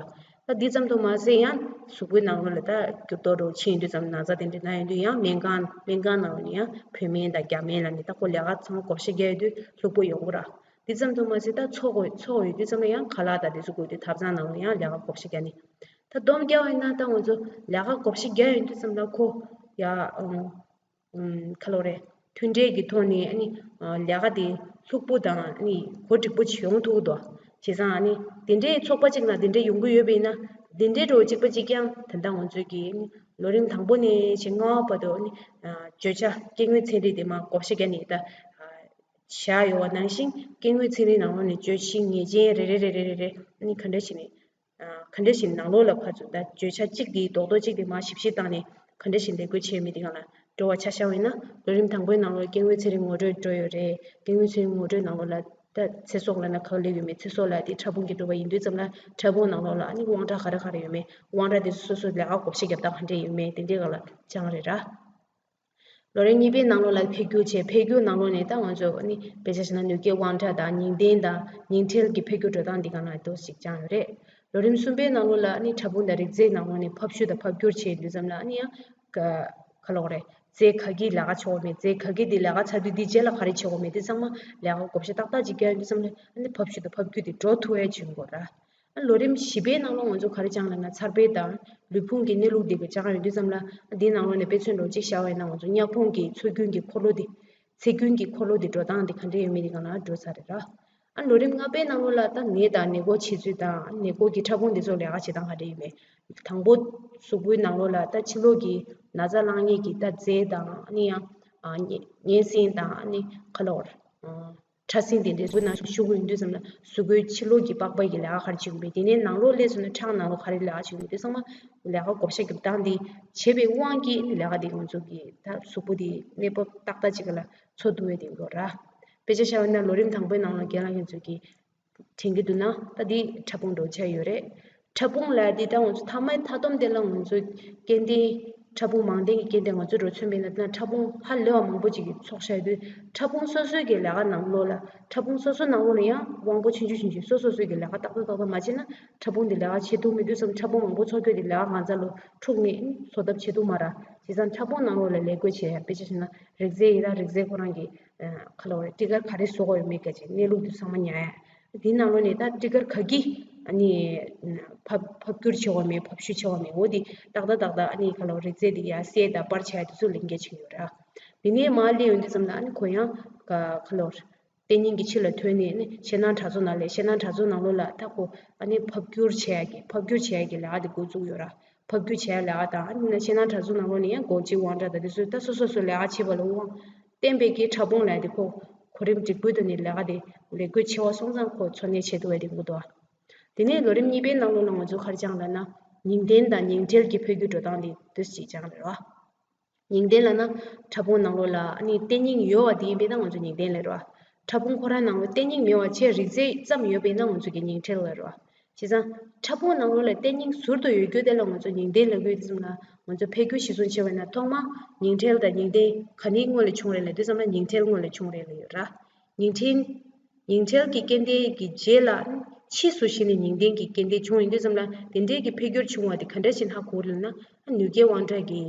ད་འདི་ཙམ་དུ་མ་ཟད་ཡང་གཟུགས་པོའི་ནང་ལོགས་ལ་ད་འགྱུར་ལྡོག་འགྲོ་ཕྱིན་ཡོད་དུས་ཙམ་ན་ཚ་དེ་འདྲ་ན་ཡོད་དུས་ཡང་སྨན་ཁང་སྨན་ཁང་ནང་ལོགས་ནས་ཡང་བོད་སྨན་དང་རྒྱ་སྨན་ལ་ནི་ད་ཁོ་ལས་ཀ་ཚང་མ་བགོ་བཤའ་བརྒྱབ་ཡོད་དུས་ལྷུག་པོ་ཡོང་གི་ར། འདི་ཙམ་དུ་མ་ཟད་ད་ཚོགས་དགོས་ཚོགས་ཡོད་དུས་ཙམ་ལ་ཡང་ཁ་ལག་དང་དེ་ཚོ་དགོས་དུས་ཐབ་ཚང་ནང་ལོགས་ཡང་ལས་ཀ་བགོ་བཤའ་བརྒྱབ་ནི། ད་སྡོམ་རྒྱག་པ་ཡིན་ན་ད་ང་ཚོ་ལས་ཀ་བགོ་བཤའ་བརྒྱབ་ཡོད་དུས་ཙམ་ལ་ཁོ་ཡ་ཨང་ཨུམ། ཁ་ལོ་རེད། མཐུན་འབྲེལ་གྱི་ཐོག་ནས་ཨ་ནི་ལས་ཀ་དེ་ལྷུག་པོ་དང་ཨ་ནི་གོ་སྒྲིག་པོ་ཅིག་ཡོང་ཐུབ་འདུག་བྱས་ཙང་ཨ་ནི་དེ་འདྲའི་ཚོགས་པ་ཅིག་ནང་དེ་འདྲའི་ཡོང་གི་ཡོད་པ་ཡིན་ན་དེ་འདྲའི་འགྲོ་གཅིག་པ་གཅིག་རྐྱང་ད་ལྟ་ང་ཚོའི་གི་ཨ་ནི་ལོ་རིམ་དང་པོ་ནས་བྱས་ལྔ་པ་བར་དུ་ཨ་ནི་བརྗོད་བྱ་སྐྱེ་དངོས་ཚན་རིག་དེ་མར་བགོ་བཤའ་བརྒྱབ་ནས་ད་བཞག་ཡོད་པ་ནང་བཞིན་སྐྱེ་དངོས་ཚན་རིག་ནང་ལོགས་ནས་བརྗོད་གཞི་ངེས་ཅན་རེ་རེ་རེ་རེ་རེ་རེ་ཨ་ནི་ག་འདྲ་བྱས་ནས། ག་འདྲ་ཞིག་ནང་ལོགས་ལ་ཕར་ཚུར་ད་བརྗོད་བྱ་གཅིག་དེའི་རྡོག་རྡོག་གཅིག་དེ་མར་ཞིབ་བཤེར་བཏང་ནས་ག་འདྲ་ཞིག་ལས་བགོས་བྱས་མེད་དེ་གང་ལ་འགྲོ་བ་ཆ་བཞག་པ་ཡིན་ན་ལོ་རིམ་དང་པོའི་ནང་ལོགས་སྐྱེ་དངོས་ཚན་རིག་ངོ་སྤྲོད་འགྲོ་ཡོད་རེད། སྐྱེ་དངོས་ཚན་རིག་ངོ་སྤྲོད་ནང་ལོགས་ལ་ད་ཚེ་སྲོག་ལབ་ན་ག་པར་སླེབས་ཡོད་མེད། ཚེ་སྲོག་ལབ་དེ་ཕྲ་ཕུང་གི་གྲུབ་པ་ཡིན་དུས་ཙམ་ལ་ཕྲ་ཕུང་ནང་ལོགས་ལ་ཨ་ནི་དབང་གྲགས་ག་རེ་ག་རེ་ཡོད་མེད། དབང་གྲགས་དེ་སོ་སོ་ལས་ཀ་བགོ་བཤའ་བརྒྱབ་སྟངས་ག་འདྲ་ཡོད་མེད་དེ་འདྲའི་སྒང་ལ་སྦྱངས་རེད་ར། ལོ་རིམ་གཉིས་པའི་ནང་ལོགས་ལ་འཕེལ་འགྱུར་བྱས། འཕེལ་འགྱུར་ནང་ལོགས་ནས་ད་ང་ཚོ་ནི་དཔེ་ཆ་བཞག་ན་ནུས་སྐྱེད་དབང་གྲགས་དང་ཉིང་ལྡན་དང་ཉིང་འཕྲེལ་གྱི་འཕེལ་འགྱུར་འགྲོ་སྟངས་འདི་ག་ན་ཏོག་ཙམ་སྦྱངས་ཡོད་རེད། ལོ་རིམ་གསུམ་པའི་ནང་ལོགས་ལ་ནི་ཕྲ་ཕུང་དང་རིགས་རྫས་ནང་ལོགས་ནས་ཕབ་བཤུ་དང་ཕབ་བསྒྱུར་བྱས་དུས་ཙམ་ལ་ནི་ཡང་ག་ག་ལོག་རེད། རྫས་ག་གི་ལས་ཀ་བྱེད་དགོས་མེད། རྫས་ག་གི་དེ་ལས་ཀ་ཚར་དུས་དེ་རྗེས་ལ་ག་རེ་བྱེད་དགོས་མེད། དེ་ཚང་མ་ལས་ཀ་བགོ་བཤའ་ཏག་ཏག་ཅིག་བརྒྱབ་དུས་ཙམ་ལ་ནི་ཕབ་བཤུ་དང་ཕབ་བསྒྱུར་དེ་འགྲོ་ཐུབ་ཡས་བྱུང་དགོས་ར། ལོ་རིམ་བཞི་པའི་ནང་ལོགས་ང་ཚོ་ག་རེ་སྦྱངས་ལབ་ན་འཚར་འཕེལ་དང་ལུས་ཕུང་གི་གནས་ལུགས་འདི་གི་སྦྱངས་ཡོང་དུས་ཙམ་ལ་འདིའི་ནང་ལོགས་ནས་དཔེ་མཚོན་འདྲ་བོ་གཅིག་བཞག་པ་ཡིན་ན་ང་ཚོ་མྱག་ཕུང་གི་ཚོས་རྒྱུན་གྱི་འཁོར་ལོ་འདི་ཚེ་རྒྱུན་གྱི་འཁོར་ལོ་འདི་འགྲོ་སྟངས་འདི་ག་འདྲ་ཡོད་མེད་འདི་ག་ལ་འགྲོ་ཚར་རེད་ར། ཨ་ལོ་རིམ་ལྔ་པའི་ནང་ལོགས་ལ་ད་ནད་དང་ནད་འགོག་བྱེད་ཚུལ་དང་ནད་འགོག་གི་ཕྲ་ཕུང་འདི་ཚོ་ལས་ཀ་བྱེད་སྟངས་ག་འདྲ་ཡོད་མེད། དང་པོ་གཟུགས་པོའི་ནང་ལོགས་ལ་ད་ཕྱི་ལོགས་ཀྱི་ན་ཚ་བསླང་ཉེས་ཀྱི་ད་རྫས་དང་ཨ་ནི་ཡང་ཨ་ཉེན་སྲིན་དང་ཨ་ནི་ག་ལོར་ཨ། ཕྲ་སྲིན་དེ་འདྲའི་གཟུགས་ནང་ཞུགས་ཀྱི་ཡོང་དུས་ཙམ་ལ་གཟུགས་པོའི་ཕྱི་ལོགས་ཀྱི་པགས་པ་ཡི་ལས་ཀ་ག་རེ་བྱེད་ཀྱི་ཡོད་མེད། དེ་ནས་ནང་ལོགས་སླེབས་སོང་ན་ཁྲག་ནང་ལོགས་ག་རེ་ལས་ཀ་བྱེད་ཀྱི་ཡོད་མེད་དེ་ཚང་མ་ལས་ཀ་བགོ་བཤའ་རྒྱབ་སྟངས་དེ་བྱེད་པའི་དབང་གིས་ལས་ཀ་དེ་ང་ཚོ་གི་ད་གཟུགས་པོ་དེ་གནས་བབ་ཏག་ཏག་ཅིག་ལ་འཚོ་ཐུབ་པའི་དེ་ཡོད་ར། དཔེ་ཆ་བཞག་པ་ན་ལོ་རིམ་དང་པོའི་ནང་ལ་རྒན་ལགས་ཁྱེད་ཚོས་ཀྱིས་དྲན་གྱི་འདུག་ན་ད་འདི་ཕྲ་ཕུང་འདྲ་བོ་ཆགས་ཡོད་རེད། ཕྲ་ཕུང་ལབ་ཡ་འདི་ད་ང་ཚོ་མཐའ་མའི་མཐའ་སྡོམ་དེ་ལ་ང་ཚོ་སྐྱེ་ལྡན་ཕྲ་ཕུང་མང་ལྡན་གྱི་སྐྱེ་ལྡན་ང་ཚོ་འདྲ་བོ་མཚོན་པ་ཡིན་ན་ད་ཕྲ་ཕུང་ཧ་ལས་པ་མང་པོ་ཅིག་གིས་ཚོགས་བཞག་དུས་ཕྲ་ཕུང་སོ་སོའི་གི་ལས་ཀ་ནང་ལོགས་ལ་ཕྲ་ཕུང་སོ་སོ་ནང་ལོགས་ལ་ཡང་དབང་པོ་ཆུང་ཆུང་ཆུང་ཆུང་སོ་སོ་སོའི་གི་ལས་ཀ་ཏག་ཏག་ཏག་ཏག་མ་བྱས་ན་ཕྲ་ཕུང་འདི་ལས་ཀ་བྱེད་ཐུབ་མི་འདུག་བསམ། ཕྲ་ཕུང་མང་པོ་ཚོགས་རྒྱུ་འདི་ལས་ཀ་གང་ཚ་ལོ་འཁྲུག་ནས་བཟོ་ཐབས་བྱེད་ཐུབ་མ་ར། བྱས་ཙང་ཕྲ་ཕུང་ནང་ལོགས་ལ་ལས་བགོས་བྱས་ཡ་དཔེ་ཆ་བཞག་ན་རིགས་རྫས་ཡིན་ན་རིགས་རྫས་ཁོ་རང་གི་ཁ་ལོ་རེ་སྤྲི་དཀར་ག་རེ་བཟོ་དགོས་ཡོད་མེད་སྐད་ཆ་གནས་ལུགས་འདི་ཚང་མ་ཉར་ཡ། འདི་ནང་ལོགས་ནས་ད་སྤྲི་དཀར་ག་གི་ཨ་ནི་ཕབ་ཕབ་བསྒྱུར་བྱེད་དགོས་མེད། ཕབ་བཤུ་བྱེད་དགོས་མེད། འོ་འདི་ཏག་ཏག་ཏག་ཏག་ཨ་ནི་ཁ་ལོ་རིགས་རྫས་འདི་ཡ་གསལ་དང་པར་བྱས་དེ་ཚོ་ལེན་མཁན་ཅིག་ཡོད་ར། འདི་ནས་མར་སླེབས་ཡོང་དུས་ཙམ་ལ་ཨ་ནི་ཁོ་ཡང་ཁ་ལོ་རེ་ལྟེ་སྙིང་གི་ཕྱི་ལ་ཐོན་ནས་ཨ་ནི་ཤེད་སྣ་ཕྲ་ཚོགས་ནང་ལས་ཤེད་སྣ་ཕྲ་ཚོགས་ནང་ལོགས་ལ་ད་ཁོ་ཨ་ནི་ཕབ་བསྒྱུར་བྱེད་ཡ་གི་ཕབ་བསྒྱུར་བྱེད་ཡ་གི་ལས་ཀ་འདི་འགོ་བཙུགས་ཡོད་ར། ཕབ་བསྒྱུར་བྱེད་ཡ་ལས་ཀ་དང་ཨ་ནི་ཤེད་སྣ་ཕྲ་ཚོགས་ནང་ལོགས་ནས་ཡང་འགོག་བྱེད་དབང་གྲགས་དང་དེ་ཚོ་ད་སོ་སོ་སོ་ལས་ཀ་བྱེད་པ་ལ་དབང་། བརྟེན་པའི་གི་ཕྲ་ཕུང་ལས་དེ་ཁོ་གོ་རིམ་སྒྲིག་བཀོད་དུ་ནི་ལས་ཀ་དེ་ལས་བགོས་ཆེ་བ་སོང་ཙང་ཁོ་འཚོ་གནས་བྱེད་ཐུབ་པ་དེ་འགོ་འདུག་དེ་ནས་ལོ་རིམ་གཉིས་པའི་ནང་ལོགས་ལ་ང་ཚོ་ག་རེ་སྦྱངས་ལབ་ན་ཉིང་ལྡན་དང་ཉིང་འཕྲེལ་གྱི་འཕེལ་འགྱུར་འགྲོ་སྟངས་དེ་དུས་ཅིག་སྦྱངས་རེད་བ། ཉིང་ལྡན་ལབ་ན་ཕྲ་ཕུང་ནང་ལོགས་ལ་ཨ་ནི་ལྟེ་སྙིང་ཡོད་པ་དེ་ཡིན་པས་ན་ང་ཚོ་ཉིང་ལྡན་ལབ་རེད་བ། ཕྲ་ཕུང་ཁོ་རང་ནང་ལོགས་ལྟེ་སྙིང་མེད་པ་ཆེས་རིགས་རྫས་ཙམ་ཡོད་པས་ན་ང་ཚོ་གི་ཉིང་འཕྲེལ་ལབ་རེད་བ། བྱས་ཙང་ཕྲ་ཕུང་ནང་ལོགས་ལ་ལྟེ་སྙིང་ཟུར་དུ་ཡོད་རྒྱུ་དེ་ལ་ང་ཚོ་ཉིང་ལྡན་ལབ་ཀྱི་ཡོད་དུས་ཙམ་ལ། ང་ཚོ་འཕེལ་འགྱུར་གཞིར་བཟུང་བྱས་པ་ན་ཐོག་མ་ཉིང་ཁྲེལ་དང་ཉིང་ལྡན་ག་ནས་སྔོན་ལ་བྱུང་རེད་ལབ་དུས་ཙམ་ལ་ཉིང་ཁྲེལ་སྔོན་ལ་བྱུང་རེད་ལབ་ཡོད་ར། ཉིང་ཁྲེལ། ཉིང་ཁྲེལ་གྱི་སྐྱེ་ལྡན་གྱི་རྗེས་ལ་ཕྱིས་སུ་གཞི་ནས་ཉིང་ལྡན་གྱི་སྐྱེ་ལྡན་བྱུང་ཡོང་དུས་ཙམ་ལ་དེ་འདྲའི་གི་འཕེལ་འགྱུར་བྱུང་བ་དེ་ག་འདྲ་ཞིག་ཧ་གོ་རེད་ལབ་ན། ནུས་སྐྱེལ་དབང་ཕྲ་གི་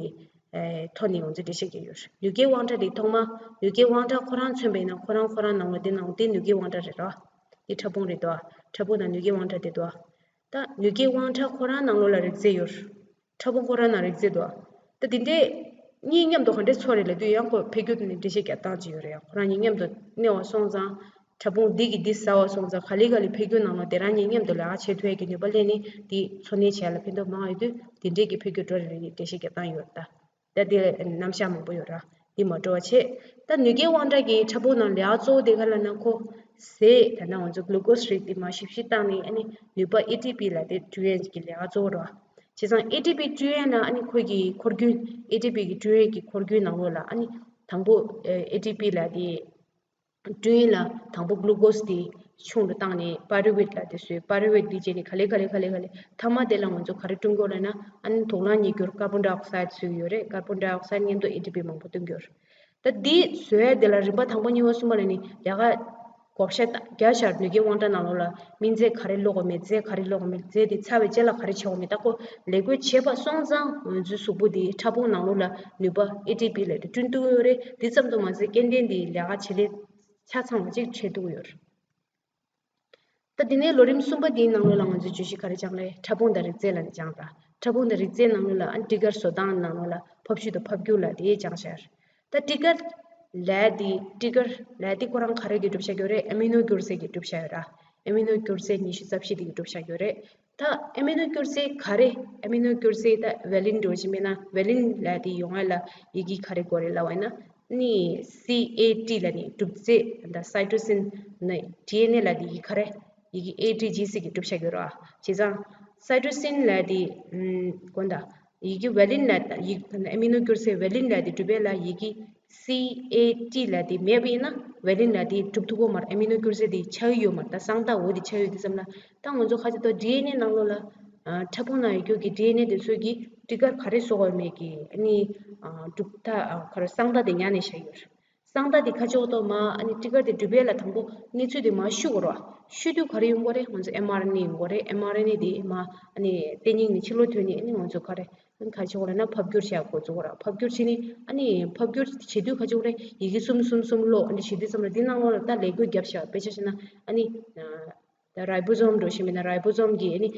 ཨེ་ཐོག་ནས་ང་ཚོས་འགྲེལ་བཤད་རྒྱག་ཡོད་རེད། ནུས་སྐྱེལ་དབང་ཕྲ་དེ་ཐོག་མ་ནུས་སྐྱེལ་དབང་ཕྲ་ཁོ་རང་མཚོན་པ་ཡིན་ན་ཁོ་རང་ཁོ་རང་ནང་ལོགས་དེ་ནང་དེ་ནུས་སྐྱེལ་དབང་ཕྲ་རེད་ར། དེ་ཕྲ་ཕུང་རེད་དོ། ཕྲ་ཕུང་དང་ནུས་སྐྱེལ་དབང་ཕྲ་དེ་དོ། ད་ནུས་སྐྱེལ་དབང་ཕྲ་ཁོ་རང་ནང་ལོགས་ལ་རིགས་རྫས་ཡོད་རེད། ཕྲ་ཕུང་ཁོ་རང་ནང་རིགས་རྫས་འདུག་ད་དེ་འདྲས་གཉིས་མཉམ་དུ་ག་འདྲས་འཚོ་རེད་ལབ་དུས་ཡང་ཁོ་འཕེལ་འགྱུར་དེ་ནི་འགྲེལ་བཤད་རྒྱག་སྟངས་ཅིག་ཡོད་རེད། ཡང་ཁོ་རང་གཉིས་མཉམ་དུ་གནས་པ་སོང་ཙང་། ཕྲ་ཕུང་འདི་གིས་འདི་ཟ་བ་སོང་ཙང་ག་ལེ་ག་ལེ་འཕེལ་འགྱུར་ནང་ལ་དེ་རང་གཉིས་མཉམ་དུ་ལས་ཀ་བྱེད་ཐུབ་ཡས་ཀྱི་ནུས་པ་སླེབས་ནས་དེ་འཚོ་གནས་བྱེད་ཡ་ལ་ཕན་ཐོགས་མང་བ་ཡོད་དུས་དེ་འདྲས་ཀྱི་འཕེལ་འགྱུར་འགྲོ་རེད་ལབ་ནས་འགྲེལ་བཤད་རྒྱག་སྟངས་ཡོད་རེད་ད། ད་དེ་རྣམ་གཞག་མང་པོ་ཡོད་ར། འདི་མ་འགྲོ་བ་བྱེད། ད་ནུས་སྐྱེལ་དབང་ཕྲ་གི་ཕྲ་ཕུང་ནང་ལས་ཀ་གཙོ་བོ་དེ་ག་ལབ་ན་ཁོ་ཟས་ད་ནང་ང་ཚོ་གླུ་ཀོ་སི་རིགས་དེ་མར་ཞིབ་ཞིབ་བཏང་ནས་ཨ་ནི་ནུས་པ་ཨེ་ཊི་པི་ལ་དེ་སྤྲོད་ཡས་ཀྱི་ལས་ཀ་གཙོ་བོ་ར། བྱས་ཙང་ཨེ་ཊི་པི་སྤྲོད་ཡས་ན་ཨ་ནི་ཁོ་གི་འཁོར་རྒྱུན་ཨེ་ཊི་པི་གི་སྤྲོད་ཡས་ཀྱི་འཁོར་རྒྱུན་ནང་ལོགས་ལ་ཨ་ནི་དང་པོ་ཨེ་ཊི་པི་ལ་དེ་སྤྲོད་ཡས་ལ་དང་པོ་གླུ་ཀོ་སི་དེ་ཆུང་དུ་བཏང་ནས་པ་རུ་ཝིཊ་ལ་དེ་བཟོས། པ་རུ་ཝིཊ་དེ་བྱས་ནས་ག་ལེ་ག་ལེ་ག་ལེ་ག་ལེ་མཐའ་མ་དེ་ལ་ང་ཚོ་ག་རེ་སྤྲོད་དགོས་ལབ་ན་ཨ་ནི་དུག་རླངས་ཉིས་འགྱུར་ཀར་བོན་ཌའི་ཨོག་སའིཌ་བཟོས་ཡོད་རེད། ཀར་བོན་ཌའི་ཨོག་སའིཌ་མཉམ་དུ་ཨེ་ཊི་པི་མང་པོ་སྟོན་གྱི་ཡོད་རེད། ད་འདི་བཟོ་ཡས་དེ་ལ་རིམ་པ་དང་པོ་གཉིས་པ་གསུམ་པ་ལ་ནི་ལས་ཀ་བགོ་བཤའ་རྒྱག་ཤར་ནུས་སྐྱེལ་དབང་ཕྲ་ནང་ལོགས་ལ་སྨིན་རྫས་ག་རེ་བླུག་དགོས་མེད་རྫས་ག་རེ་བླུག་དགོས་མེད་རྫས་དེ་ཚར་བའི་རྗེས་ལ་ག་རེ་བྱེད་དགོས་མེད་ད་ཁོ་ལས་བགོ་བྱས་པ་སོང་ཙང་ང་ཚོའི་གཟུགས་པོ་དེའི་ཕྲ་ཕུང་ནང་ལོགས་ལ་ནུས་པ་ཨེ་ཊི་པི་ལབ་དེ་བསྐྲུན་ཐུབ་ཡོད་རེད། དེ་ཙམ་དུ་མ་ཟད་སྐྱེ་ལྡན་དེའི་ལས་ཀ་བྱེད་ལས་ཆ་ཚང་བ་ཅིག་བྱེད་ཐུབ་ཡོད་རེད། ད་དེ་ནས་ལོ་རིམ་གསུམ་པ་འདིའི་ནང་ལོགས་ལ་ང་ཚོས་བརྗོད་གཞི་ག་རེ་སྦྱངས་རེད། ཕྲ་ཕུང་དང་རིགས་རྫས་ལབ་ནས་སྦྱངས་དང་། ཕྲ་ཕུང་དང་རིགས་རྫས་ནང་ལོགས་ལ་ཨ་ནི་སྤྲི་དཀར་བཟོ་སྟངས་ནང་ལོགས་ལ་ཕབ་བཤུས་དང་ཕབ་བསྒྱུར་ལབ་དེ་སྦྱངས་ཤག་ད་སྤྲི་དཀར་ལབ་དེ་སྤྲི་དཀར་ལབ་དེ་ཁོ་རང་ག་རེ་གིས་གྲུབ་བཞག་ཡོད་རེད། ཨ་མི་ནོ་འགྱུར་རྫས་ཀྱིས་གྲུབ་བཞག་ཡོད་ར། ཨ་མི་ནོ་འགྱུར་རྫས་ཉི་ཤུ་རྩ་བཞི་དེ་གིས་གྲུབ་བཞག་ཡོད་རེད། ད་ཨ་མི་ནོ་འགྱུར་རྫས་ག་རེ། ཨ་མི་ནོ་འགྱུར་རྫས་ད་ཝེ་ལིན་འགྲོ་བཞིན་པས་ན་ཝེ་ལིན་ལབ་དེ་ཡོང་ཡ་ལ་ཡི་གེ་ག་རེ་དགོས་རེད་ལབ་པ་ཡིན་ན། ནི་སི་ཨེ་ཊི་ལབ་ནི་གྲུབ་རྫས་ད་སའི་ཊོ་སིན་ནི་ཌི་ཨེན་ཨེ་ལབ་དེ་ཡི་གེ་ག་རེ། ཡི་གེ་ཨེ་ཊི་ཇི་སི་གིས་གྲུབ་བཞག་ཡོད་ར། བྱས་ཙང་སའི་ཊོ་སིན་ལབ་དེ་ཨམ་དགོངས་དག་ཡི་གེ་ཝེ་ལིན་ལབ་ཡི་ཨ་མི་ནོ་འགྱུར་རྫས་ཝེ་ལིན་ལབ་དེ་གྲུབ་པ་ལ་ཡི་གེ་སི་ཨེ་ཊི་ལབ་དེ་མེད་པ་ཡིན་ན་ཝེ་ལིན་ལབ་དེ་གྲུབ་ཐུབ་ཀྱི་མ་རེད། ཨ་མི་ནོ་འགྱུར་རྫས་དེ་ཆགས་ཀྱི་ཡོད་མ་རེད། ད་གསང་རྟགས་འོ་དེ་ཆགས་ཡོད་དུས་ཙམ་ལ་ད་ང་ཚོ་ཁ་ཅིག་ད་ཌི་ཨེན་ཨེ་ནང་ལོགས་ལ་ཨ་ཕྲ་ཕུང་ནང་ཡོད་རྒྱུ་གི་ཌི་ཨེན་ཨེ་དེ་ཚོ་གིས་སྤྲི་དཀར་ག་རེ་བཟོ་དགོས་མེད་ཀྱི་ཨ་ནི་ཨ་གྲུབ་མཐའ་ཨ་ག་རེ་གསང་རྟགས་དེ་ཉར་ནས་བཞག་ཡོད་རེད། གསང་རྟགས་དེ་ཁ་ཕྱོགས་གཏོགས་མ་ཨ་ནི་སྤྲི་དཀར་དེ་གྲུབ་པ་ལ་དང་པོ་གནས་ཚུལ་དེ་མར་བཤུ་དགོས་རེད་བ། བཤུ་དུས་ག་རེ་ཡོང་དགོས་རེད། ང་ཚོ་ཨེམ་ཨར་ཨེན་ཨེ་ཡོང་དགོས་རེད། ཨེམ་ཨར་ཨེན་ཨེ་དེ་མར་ཨ་ནི་ལྟེ་སྙིང་ནས་ཕྱི་ལོགས་ཐོན་ནས་ཨ་ནི་ང་ཚོ་ག་རེ་ཨ་ནི་ག་རེ་བྱེད་དགོས་རེད་ན་ཕབ་བསྒྱུར་བྱེད་དགོས་བརྩི་དགོས་རེད། ཕབ་བསྒྱུར་བྱས་ནས་ཨ་ནི་ཕབ་བསྒྱུར་བྱེད་དུས་ག་རེ་བྱེད་དགོས་རེད། ཡི་གེ་གསུམ་གསུམ་གསུམ་ཀློག་ཨ་ནི་བྱེད་དུས་ཙམ་ལ་འདི་ནང་ལོགས་ལ་ད་ལས་བགོ་བརྒྱབ་བཞག་དཔེ་ཆ་བཞག་ན་ཨ་ནི། ད་རའི་བོ་སོམ་འགྲོ་བཞིན་པས་ན་རའི་བོ་སོམ་གྱི་ཨ་ནི་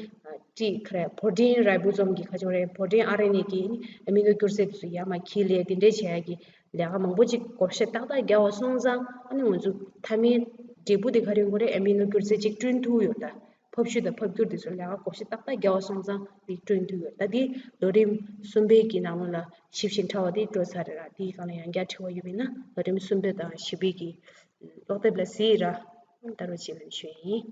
ཏི་ཁ་རེ་བྷོ་ཊིན་རའི་བོ་སོམ་གྱི་ཁ་ཕྱོགས་རེད། བྷོ་ཊིན་ཨར་ཨེན་ཨེ་གྱི་ཨ་ནི་ཨ་མི་ནོ་འགྱུར་རྫས་དེ་ཚོ་ཡར་མར་འཁྱེར་ལས་དེ་འདྲས་བྱེད་ཡ་གི་ལས་ཀ་མང་པོ་ཅིག་བགོ་བཤའ་ཏག་ཏག་རྒྱག་པ་སོང་ཙང་ཨ་ནི་ང་ཚོ་མཐའ་མའི་འབྲས་བུ་དེ་ག་རེ་ཡོང་གི་རེད། ཨ་མི་ནོ་འགྱུར་རྫས་ཅིག་བསྐྲུན་ཐུབ་ཡོད་ད། ཕབ་བཤུ་དང་ཕབ་བསྒྱུར་དེ་ཚོ་ལས་ཀ་བགོ་བཤའ་ཏག་ཏག་རྒྱག་པ་སོང་ཙང་དེ་བསྐྲུན་ཐུབ་ཡོད་ད། དེ་ལོ་རིམ་གསུམ་པའི་གི་ནང་ལོགས་ལ་ཞིབ་ཅིང་ཕྲ་བ་དེ་འགྲོ་ཚར་རེད་ར། དེའི་སྒང་ལ་ཡང་བསྐྱར་དྲི་བ་ཡོད་པས་ན་ལོ་རིམ་གསུམ་པ་དང་བཞི་པའི་གི་ཀློག་དེབ་ལ་གཟིགས་ར། ད་རོགས་བྱེད་ལབ་ཞུ་ཡིན།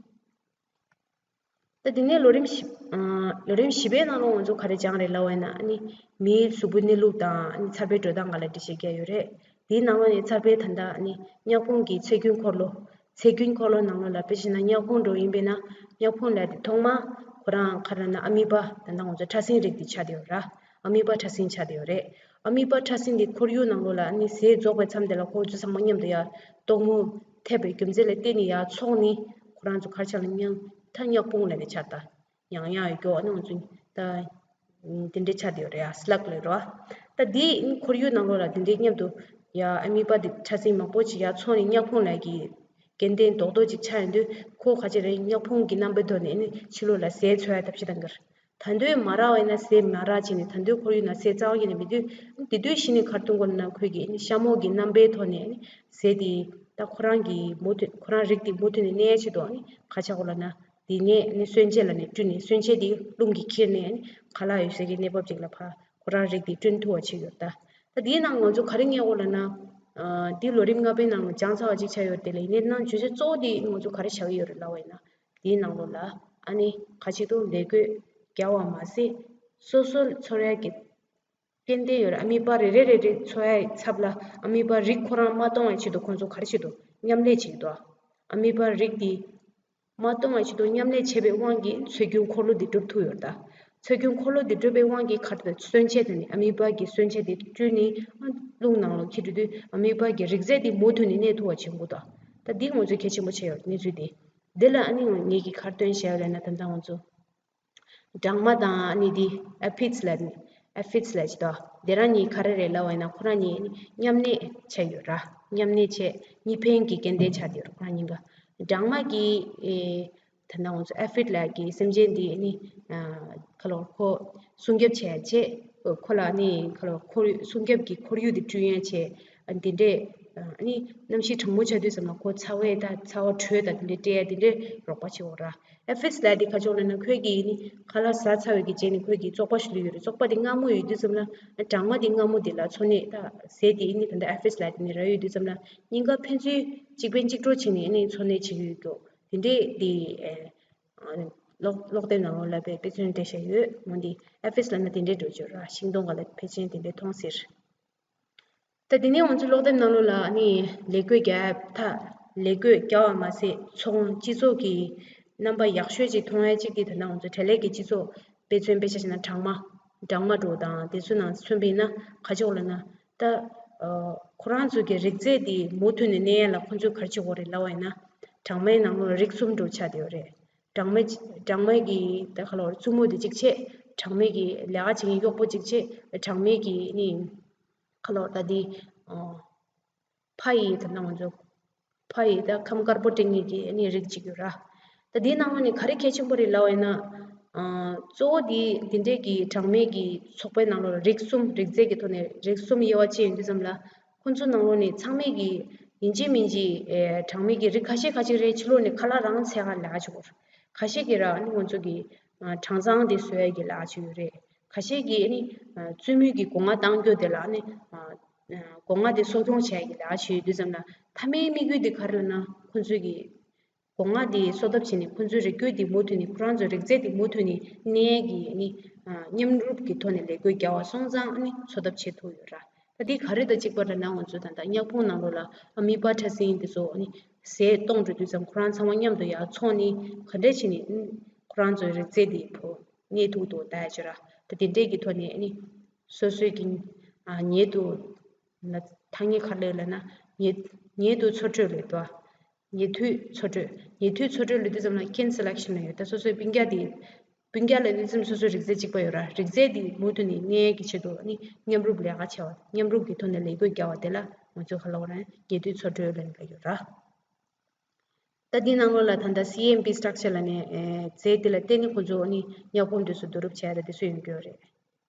ད་དེ་ནས་ལོ་རིམ་བཞི། ཨ། ལོ་རིམ་བཞི་པའི་ནང་ལ་ང་ཚོ་ག་རེ་སྦྱངས་རེད་ལབ་པ་ཡིན་ན་ཨ་ནི་མིའི་གཟུགས་པོའི་གནས་ལུགས་དང་ཨ་ནི་འཚར་བའི་འགྲོ་སྟངས་སྒང་ལ་འགྲེལ་བཤད་རྒྱག་ཡོད་རེད། དེའི་ནང་ལོགས་ནས་འཚར་བའི་ད་ལྟ་ཨ་ནི་མྱག་ཕུང་གི་ཚེ་རྒྱུན་འཁོར་ལོ། ཚེ་རྒྱུན་འཁོར་ལོ་ནང་ལོགས་ལ་དཔེ་བཞག་ན་མྱག་ཕུང་འདྲ་པོ་ཡིན་པས་ན་མྱག་ཕུང་ལབ་དེ་ཐོག་མ་ཁོ་རང་ག་རེ་ལབ་ན་ཨ་མི་པ་ད་ལྟ་ང་ཚོ་ཕྲ་སྲིན་རིགས་དེ་ཆགས་བསྡད་ཡོད་ར། ཨ་མི་པ་ཕྲ་སྲིན་ཆགས་བསྡད་ཡོད་རེད། ཨ་མི་པ་ཕྲ་སྲིན་དེ་ཁོར་ཡུག་ནང་ལོགས་ལ་ཨ་ནི་ཟས་རྫོགས་པའི་མཚམས་དེ་ལ་ཁོ་ཚོ་ཚང་མ་མཉམ་དུ་ཡར་སྟག་མོ་ཐེབས་པའི་རྒྱུ་མཚན་ལ་བརྟེན་ནས་ཡར་འཚོགས་ནས་ཁོ་རང་ཚོ་ག་རེ་ཆགས་ལབ་ན་མྱག་ད་མྱག་ཕུང་ལབ་ནས་ཆགས་ད། ཡང་ཡང་ཡོད་ཀྱོག་ཨ་ནི་ང་ཚོ་ད་དེ་འདྲས་ཆགས་བསྡད་ཡོད་རེད་ཡ། སི་ལག་ལབ་རེད་བ། ད་དེ་ཁོར་ཡུག་ནང་ལོགས་ལ་དེ་འདྲས་མཉམ་དུ་ཡ་ཨ་མི་པ་དེ་ཕྲ་སྲིན་མང་པོ་ཅིག་ཡར་འཚོགས་ནས་མྱག་ཕུང་ལབ་ཀྱི་སྐྱེ་ལྡན་རྡོག་རྡོག་ཅིག་ཆགས་ཡོང་དུས་ཁོ་ག་ཅི་རེད། མྱག་ཕུང་གི་རྣམ་པའི་ཐོག་ནས་ཨ་ནི་ཕྱི་ལོགས་ལ་ཟས་འཚོལ་ཡ་ཐབས་ཤེས་གཏང་གི་རེད། ད་དུང་མ་རག་པ་ཡིན་ན་ཟས་མ་རག་བྱས་ནས་ད་དུང་ཁོར་ཡུག་ནང་ཟས་རྩ་བ་ཉིད་ནས་མེད་དུས་དེ་དུས་གཞི་ནས་ག་རེ་གཏོང་དགོས་ལབ་ན་ཁོས་ཀྱི་ཤ་མོ་གི་རྣམ་པའི་ཐོག་ནས་ཟས་དེ་ད་ཁོ་རང་གི་མུ་མཐུད་ཁོ་རང་རིགས་དེ་མུ་མཐུད་ནས་གནས་ཆེད་དུ་ག་ཆག་གོ་ལབ་ན་དེ་ནས་སོན་ཆས་ལབ་ནས་བསྐྲུན་ནས་སོན་ཆས་དེ་རླུང་གིས་ཁྱེར་ནས་ཁ་ལག་ཡོད་སའི་གི་གནས་བབ་ཅིག་ལ་ཕར་ཁོ་རང་རིགས་དེ་བསྐྲུན་ཐུབ་པ་བྱེད་ཡོད་ད། ད་དེའི་ནང་ང་ཚོ་ག་རེ་རྙེད་གོ་ལབ་ན་དེ་ལོ་རིམ་ལྔ་པའི་ནང་ལ་སྦྱངས་ཚར་བ་ཅིག་ཆགས་ཡོད་དེ་ལ་ཡིན་ནའི་ནང་བརྗོད་བྱ་གཙོ་བོ་དེ་ང་ཚོ་ག་རེ་བཞག་གི་ཡོད་རེད་ལབ་པ་ཡིན་ན། དེའི་ནང་ལོགས་ལ་ཨ་ནི་ཁ་ཅིག་ཏུ་ལས་བགོས་རྒྱག་པ་མ་ཟད་སོ་སོ་ཚོར་ཡ་གི་སྐྱེ་ལྡན་ཡོད་རེད། ཨ་མི་པ་རེ་རེ་རེ་རེ་ཚོར་ཡའི་ཚབ་ལ་ཨ་མི་པ་རིགས་ཁོ་རང་མ་སྟོང་བའི་ཆེད་དུ་ཁོང་ཚོ་ག་རེ་བྱེད་འདུག་མཉམ་ལས་བྱེད་ཀྱི་འདུག་ཨ་མི་པ་རིགས་དེ་ མ་གཏོང་བ་ཞིག་ཏུ་མཉམ་གནས་བྱས་པའི་དབང་གིས་འཚོ་རྒྱུའི་འཁོར་ལོ་འདི་གྲུབ་ཐུབ་ཡོད་ད། འཚོ་རྒྱུའི་འཁོར་ལོ་འདི་གྲུབ་པའི་དབང་གིས་གར་དང་གསོན་ཆས་དེ་ནི་ཨ་མི་པ་གི་གསོན་ཆས་དེ་བསྐྲུན་ནས་རླུང་ནང་ལོགས་འཁྱེར་འགྲོ་དུས་ཨ་མི་པ་གི་རིགས་རྫས་དེ་མུ་མཐུད་ནས་གནས་ཐུབ་པ་བྱེད་དགོས་ད། ད་འདི་ང་ཚོ་གལ་ཆེན་པོ་ཆགས་ཡོད་གནས་ཚུལ་དེ། འདི་ལ་ཨ་ནི་ངས་ཀྱིས་ག་རེ་སྟོན་བྱས་ཡོད་ལབ་ན། ད་ལྟ་ང་ཚོ་སྦྲང་མ་དང་ཨ་ནི་འདི་ཨེ་ཕིཌ་ལབ་ནི་ཨེ་ཕིཌ་ལབ་ཅིག་ད། དེ་རང་གཉིས་ག་རེ་རེད་ལབ་པ་ཡིན་ན། ཁོ་རང་གཉིས་མཉམ་གནས་བྱས་ཡོད་ར། མཉམ་གནས་བྱས་གཉིས་ཕན་གྱི་སྐྱེ་ལྡན་ཆགས་བསྡད་ཡོད་ར་ཁོ་རང་གཉིས་ཀ། སྦྲང་མ་གི་ཨེ་ད་ལྟ་ང་ཚོ་ཨེ་ཕིཌ་ལབ་ཀྱི་སེམས་ཅན་འདི་ནི་ཨ་ག་ལོ་ཁོ་སྲུང་སྐྱོབ་བྱས་བྱས། ཁོ་ལ་ནི་ག་ལོ་ཁོར་ཡུག་སྲུང་སྐྱོབ་ཀྱི་ཁོར་ཡུག་འདི་བསྐྲུན་ཡ་བྱས། ཨ་འདི་འདྲས་ཨ་ནི་གནམ་གཤིས་གྲང་མོ་ཆགས་དུས་ཙམ་ལ་ཁོ་ཚ་བས་ད་ཚ་བ་དྲོད་ད་འདི་འདྲས་སྤྲད་ཡ་འདི་འདྲས་རོགས་པ་བྱེད་འོ་ར། ཨེ་ཕིཌ་ལབ་འདི་ག་ཅོག་ལབ་ན། ཁོས་ཀྱིས་ནི་ཁ་ལག་ཟ་ཚར་བའི་གི་རྗེས་ནི་ཁོས་ཀྱིས་བཙོག་པ་ཞིག་བླུགས་ཡོད་རེད། བཙོག་པ་འདི་མངར་མོ་ཡོད་དུས་ཙམ་ལ་སྦྲང་མ་འདི་མངར་མོ་འདི་ལ་འཚོ་གནས་ད་ཟས་འདི་ནི་ད་ལྟ་ཨེ་ཕིཌ་ལབ་འདི་ནི་རག་ཡོད་དུས་ཙམ་ལ་གཉིས་ཀ་ཕན་ཚུན་གཅིག་ཕན་གཅིག་གྲོགས་བྱས་ནས་ནི་འཚོ་གནས་བྱེད་ཀྱི་ཡོད་འདུག་དེ་འདྲས་འདི་ཨེ་ཨ་ཀློག་ཀློག་དེབ་ནང་ལོགས་ལ་དཔེ་དཔེ་མཚོན་སྤྲད་བཞག་ཡོད། འོ་འདི་ཨེ་ཕིཌ་ལབ་ན་དེ་འདྲས་འགྲོ་ཆོག་ར། ཤིང་སྡོང་ག་ལ་ཕལ་ཆེར་དེ་འདྲས་མཐོང་ཟེར། ད་དེ་ནས་ང་ཚོ་ཀློག་དེབ་ནང་ལོགས་ལ་ནི་ལས་བགོས་རྒྱག་ཐ་ལས་བགོས་རྒྱག་པ་མ་ཟད་ཚོང་སྤྱི་ཚོགས་ཀྱི་རྣམ་པ་ཡག་ཤོས་ཅིག་མཐོང་ཡ་གཅིག་དེ་ད་ལྟ་ང་ཚོ་འབྲེལ་ཡོད་ཀྱི་སྤྱི་ཚོགས་དཔེ་མཚོན་དཔེ་ཆ་བཞག་ན་སྦྲང་མ་སྦྲང་མ་འདྲ་དང་དེ་ཚོ་ནང་མཚོན་པ་ཡིན་ན་ག་ཅོག་ལབ་ན། ད་ཨ་ཁོ་རང་ཚོ་གི་རིགས་རྫས་དེ་མུ་མཐུད་ནས་གནས་ཡ་ལ་ཁོ་ཚོས་ག་རེ་བྱེད་དགོས་རེད་ལབ་པ་ཡིན་ན། སྦྲང་མའི་ནང་ལོགས་རིགས་གསུམ་འདྲ་ཆགས་བསྡད་ཡོད་རེད། སྦྲང་མའི་སྦྲང་མའི་གི་ད་ག་ལབ་རྩུབ་མོ་དེ་གཅིག་བྱས། སྦྲང་མའི་གི་ལས་ཀ་བྱེད་མཁན་གཡོག་པོ་གཅིག་བྱས། སྦྲང་མའི་གི་ནི་ག་ལབ་ད་དེ་ཨ་ཕ་ཡི་ད་ནང་ཚོ་ཕ་ཡི་ད་ཁམས་དཀར་པོ་སྤྲད་མཁན་གྱི་ནི་རིགས་གཅིག་ཡོད་ར། ད་དེའི་ནང་ལ་ནི་ག་རེ་གལ་ཆེན་པོ་རེད་ལབ་པ་ཡིན་ན། ཨ་གཙོ་བོ་དེ་དེ་འདྲས་ཀྱི་སྦྲང་མའི་གི་ཚོགས་པའི་ནང་ལོགས་ལ་རིགས་གསུམ་རིགས་རྫས་ཀྱི་ཐོག་ནས་རིགས་གསུམ་དབྱེ་བ་ཕྱེ་ཡོང་དུས་ཙམ་ལ། ཁོང་ཚོ་ནང་ལོགས་ནས་ཚང་མས་ཀྱི་ཡིན་གཅིག་མིན་གཅིག་ཨེ་སྦྲང་མའི་གི་རིགས་ཁ་ཤས་ཁ་ཤས་རེ་ཕྱི་ལོགས་ནས་ཁ་ལག་རང་འཚོལ་ག་ལས་ཀ་བྱེད་ཀྱི་ཡོད་རེད། ཁ་ཤས་ཀྱིས་ར་ནི་ཁོང་ཚོ་གི་ཨ་གྲང་ཚང་དེ་བཟོ་ཡ་གི་ལས་ཀ་བྱེད་ཀྱི་ཡོད་རེད། ཁ་ཤས་ཀྱིས་ནི་ཨ་བཙུན་མོའི་གི་སྒོ་ང་གཏོང་རྒྱུ་དེ་ལ་ནི་ཨ་ཨ་སྒོ་ང་དེ་གསོ་སྐྱོང་བྱེད་ཡ་གི་ལས་ཀ་བྱེད་ཡོད་དུས་ཙམ་ལ། མཐའ་མའི་དམིགས་ཡུལ་དེ་ག་རེ་ལབ་ན། ཁོང་ཚོས་ཀྱི་སྒོ་ང་དེ་གསོ་ཐབས་བྱས་ནས་ཁོང་ཚོའི་རིགས་རྒྱུད་དེ་མུ་མཐུད་ནས་ཁོ་རང་ཚོའི་རིགས་རྫས་དེ་མུ་མཐུད་ནས་གནས་ཡ་གི་ནི་ཨ་མཉམ་རུབ་ཀྱི་ཐོག་ནས་ལས་བགོས་རྒྱག་པ་སོང་ཙང་ནི་འཚོ་ཐབས་བྱེད་ཐུབ་ཡོད་ར། ད་འདི་ག་རེ་དང་གཅིག་པ་རེད་ན། ང་ཚོ་ད་ལྟ་གཉའ་ཁོང་ནང་ལོགས་ལ་ཨ་མི་པ་ཕྲ་སྲིན་དེ་ཚོ་ནི་ཟས་གཏོང་འགྲོ་དུས་ཙམ་ཁོ་རང་ཚང་མ་མཉམ་དུ་ཡར་འཚོགས་ནི་ག་འདྲས་བྱས་ནི་ཁོ་རང་ཚོའི་རིགས་རྫས་དེ་བོ་གནས་ཐུབ་འདུག་ད་ཡ་ཅིག་ར། ད་དེ་འདྲས་ཀྱི་ཐོག་ནས་ནི་སོ་སོའི་གི་ཨ་ཉེ་དུ་ལ་ཐ་སྙད་ག་རེ་ལབ་ན། ཉེ་ཉེ་དུ་འཚོ་སྤྲོད་ལབ་འདུག་ཉེ་དུས་འཚོ་སྤྲོད། ཉེ་དུས་འཚོ་སྤྲོད་ལབ་དུས་ཙམ་ལ་ཀིན་སེ་ལེག་ཤན་ལབ་ཡོད། ད་སོ་སོའི་སྤུན་ཀྱག་དེ་སྤུན་ཀྱག་ལབ་དུས་ཙམ་སོ་སོའི་རིགས་རྫས་གཅིག་པ་ཡོད་ར། རིགས་རྫས་དེ་མུ་མཐུད་ནས་གནས་ཡས་ཀྱི་ཆེད་དུ་ནི་མཉམ་རུབ་ལས་ཀ་བྱ་བ། མཉམ་རུབ་ཀྱི་ཐོག་ནས་ལས་བགོས་རྒྱག་པ་དེ་ལ་ང་ཚོས་ག་ལབ་དགོས་རེད། ཉེ་དུས་འཚོ་སྤྲོད་ལབ་ནས་ཡོད་ར། ད་འདི་ནང་ལོགས་ལ་ད་ལྟ་སི་ཨེམ་པི་སི་ཊག་ཅར་ལབ་ནས་ཨེ་རྫས་དེ་ལ་བརྟེན་ནས་ཁོང་ཚོ་ནི་གཉའ་ཁོང་དེ་ཚོ་བསྡུ་རུབ་བྱས་ཡ་ད་དེ་ཚོ་ཡོང་གི་ཡོད་རེད།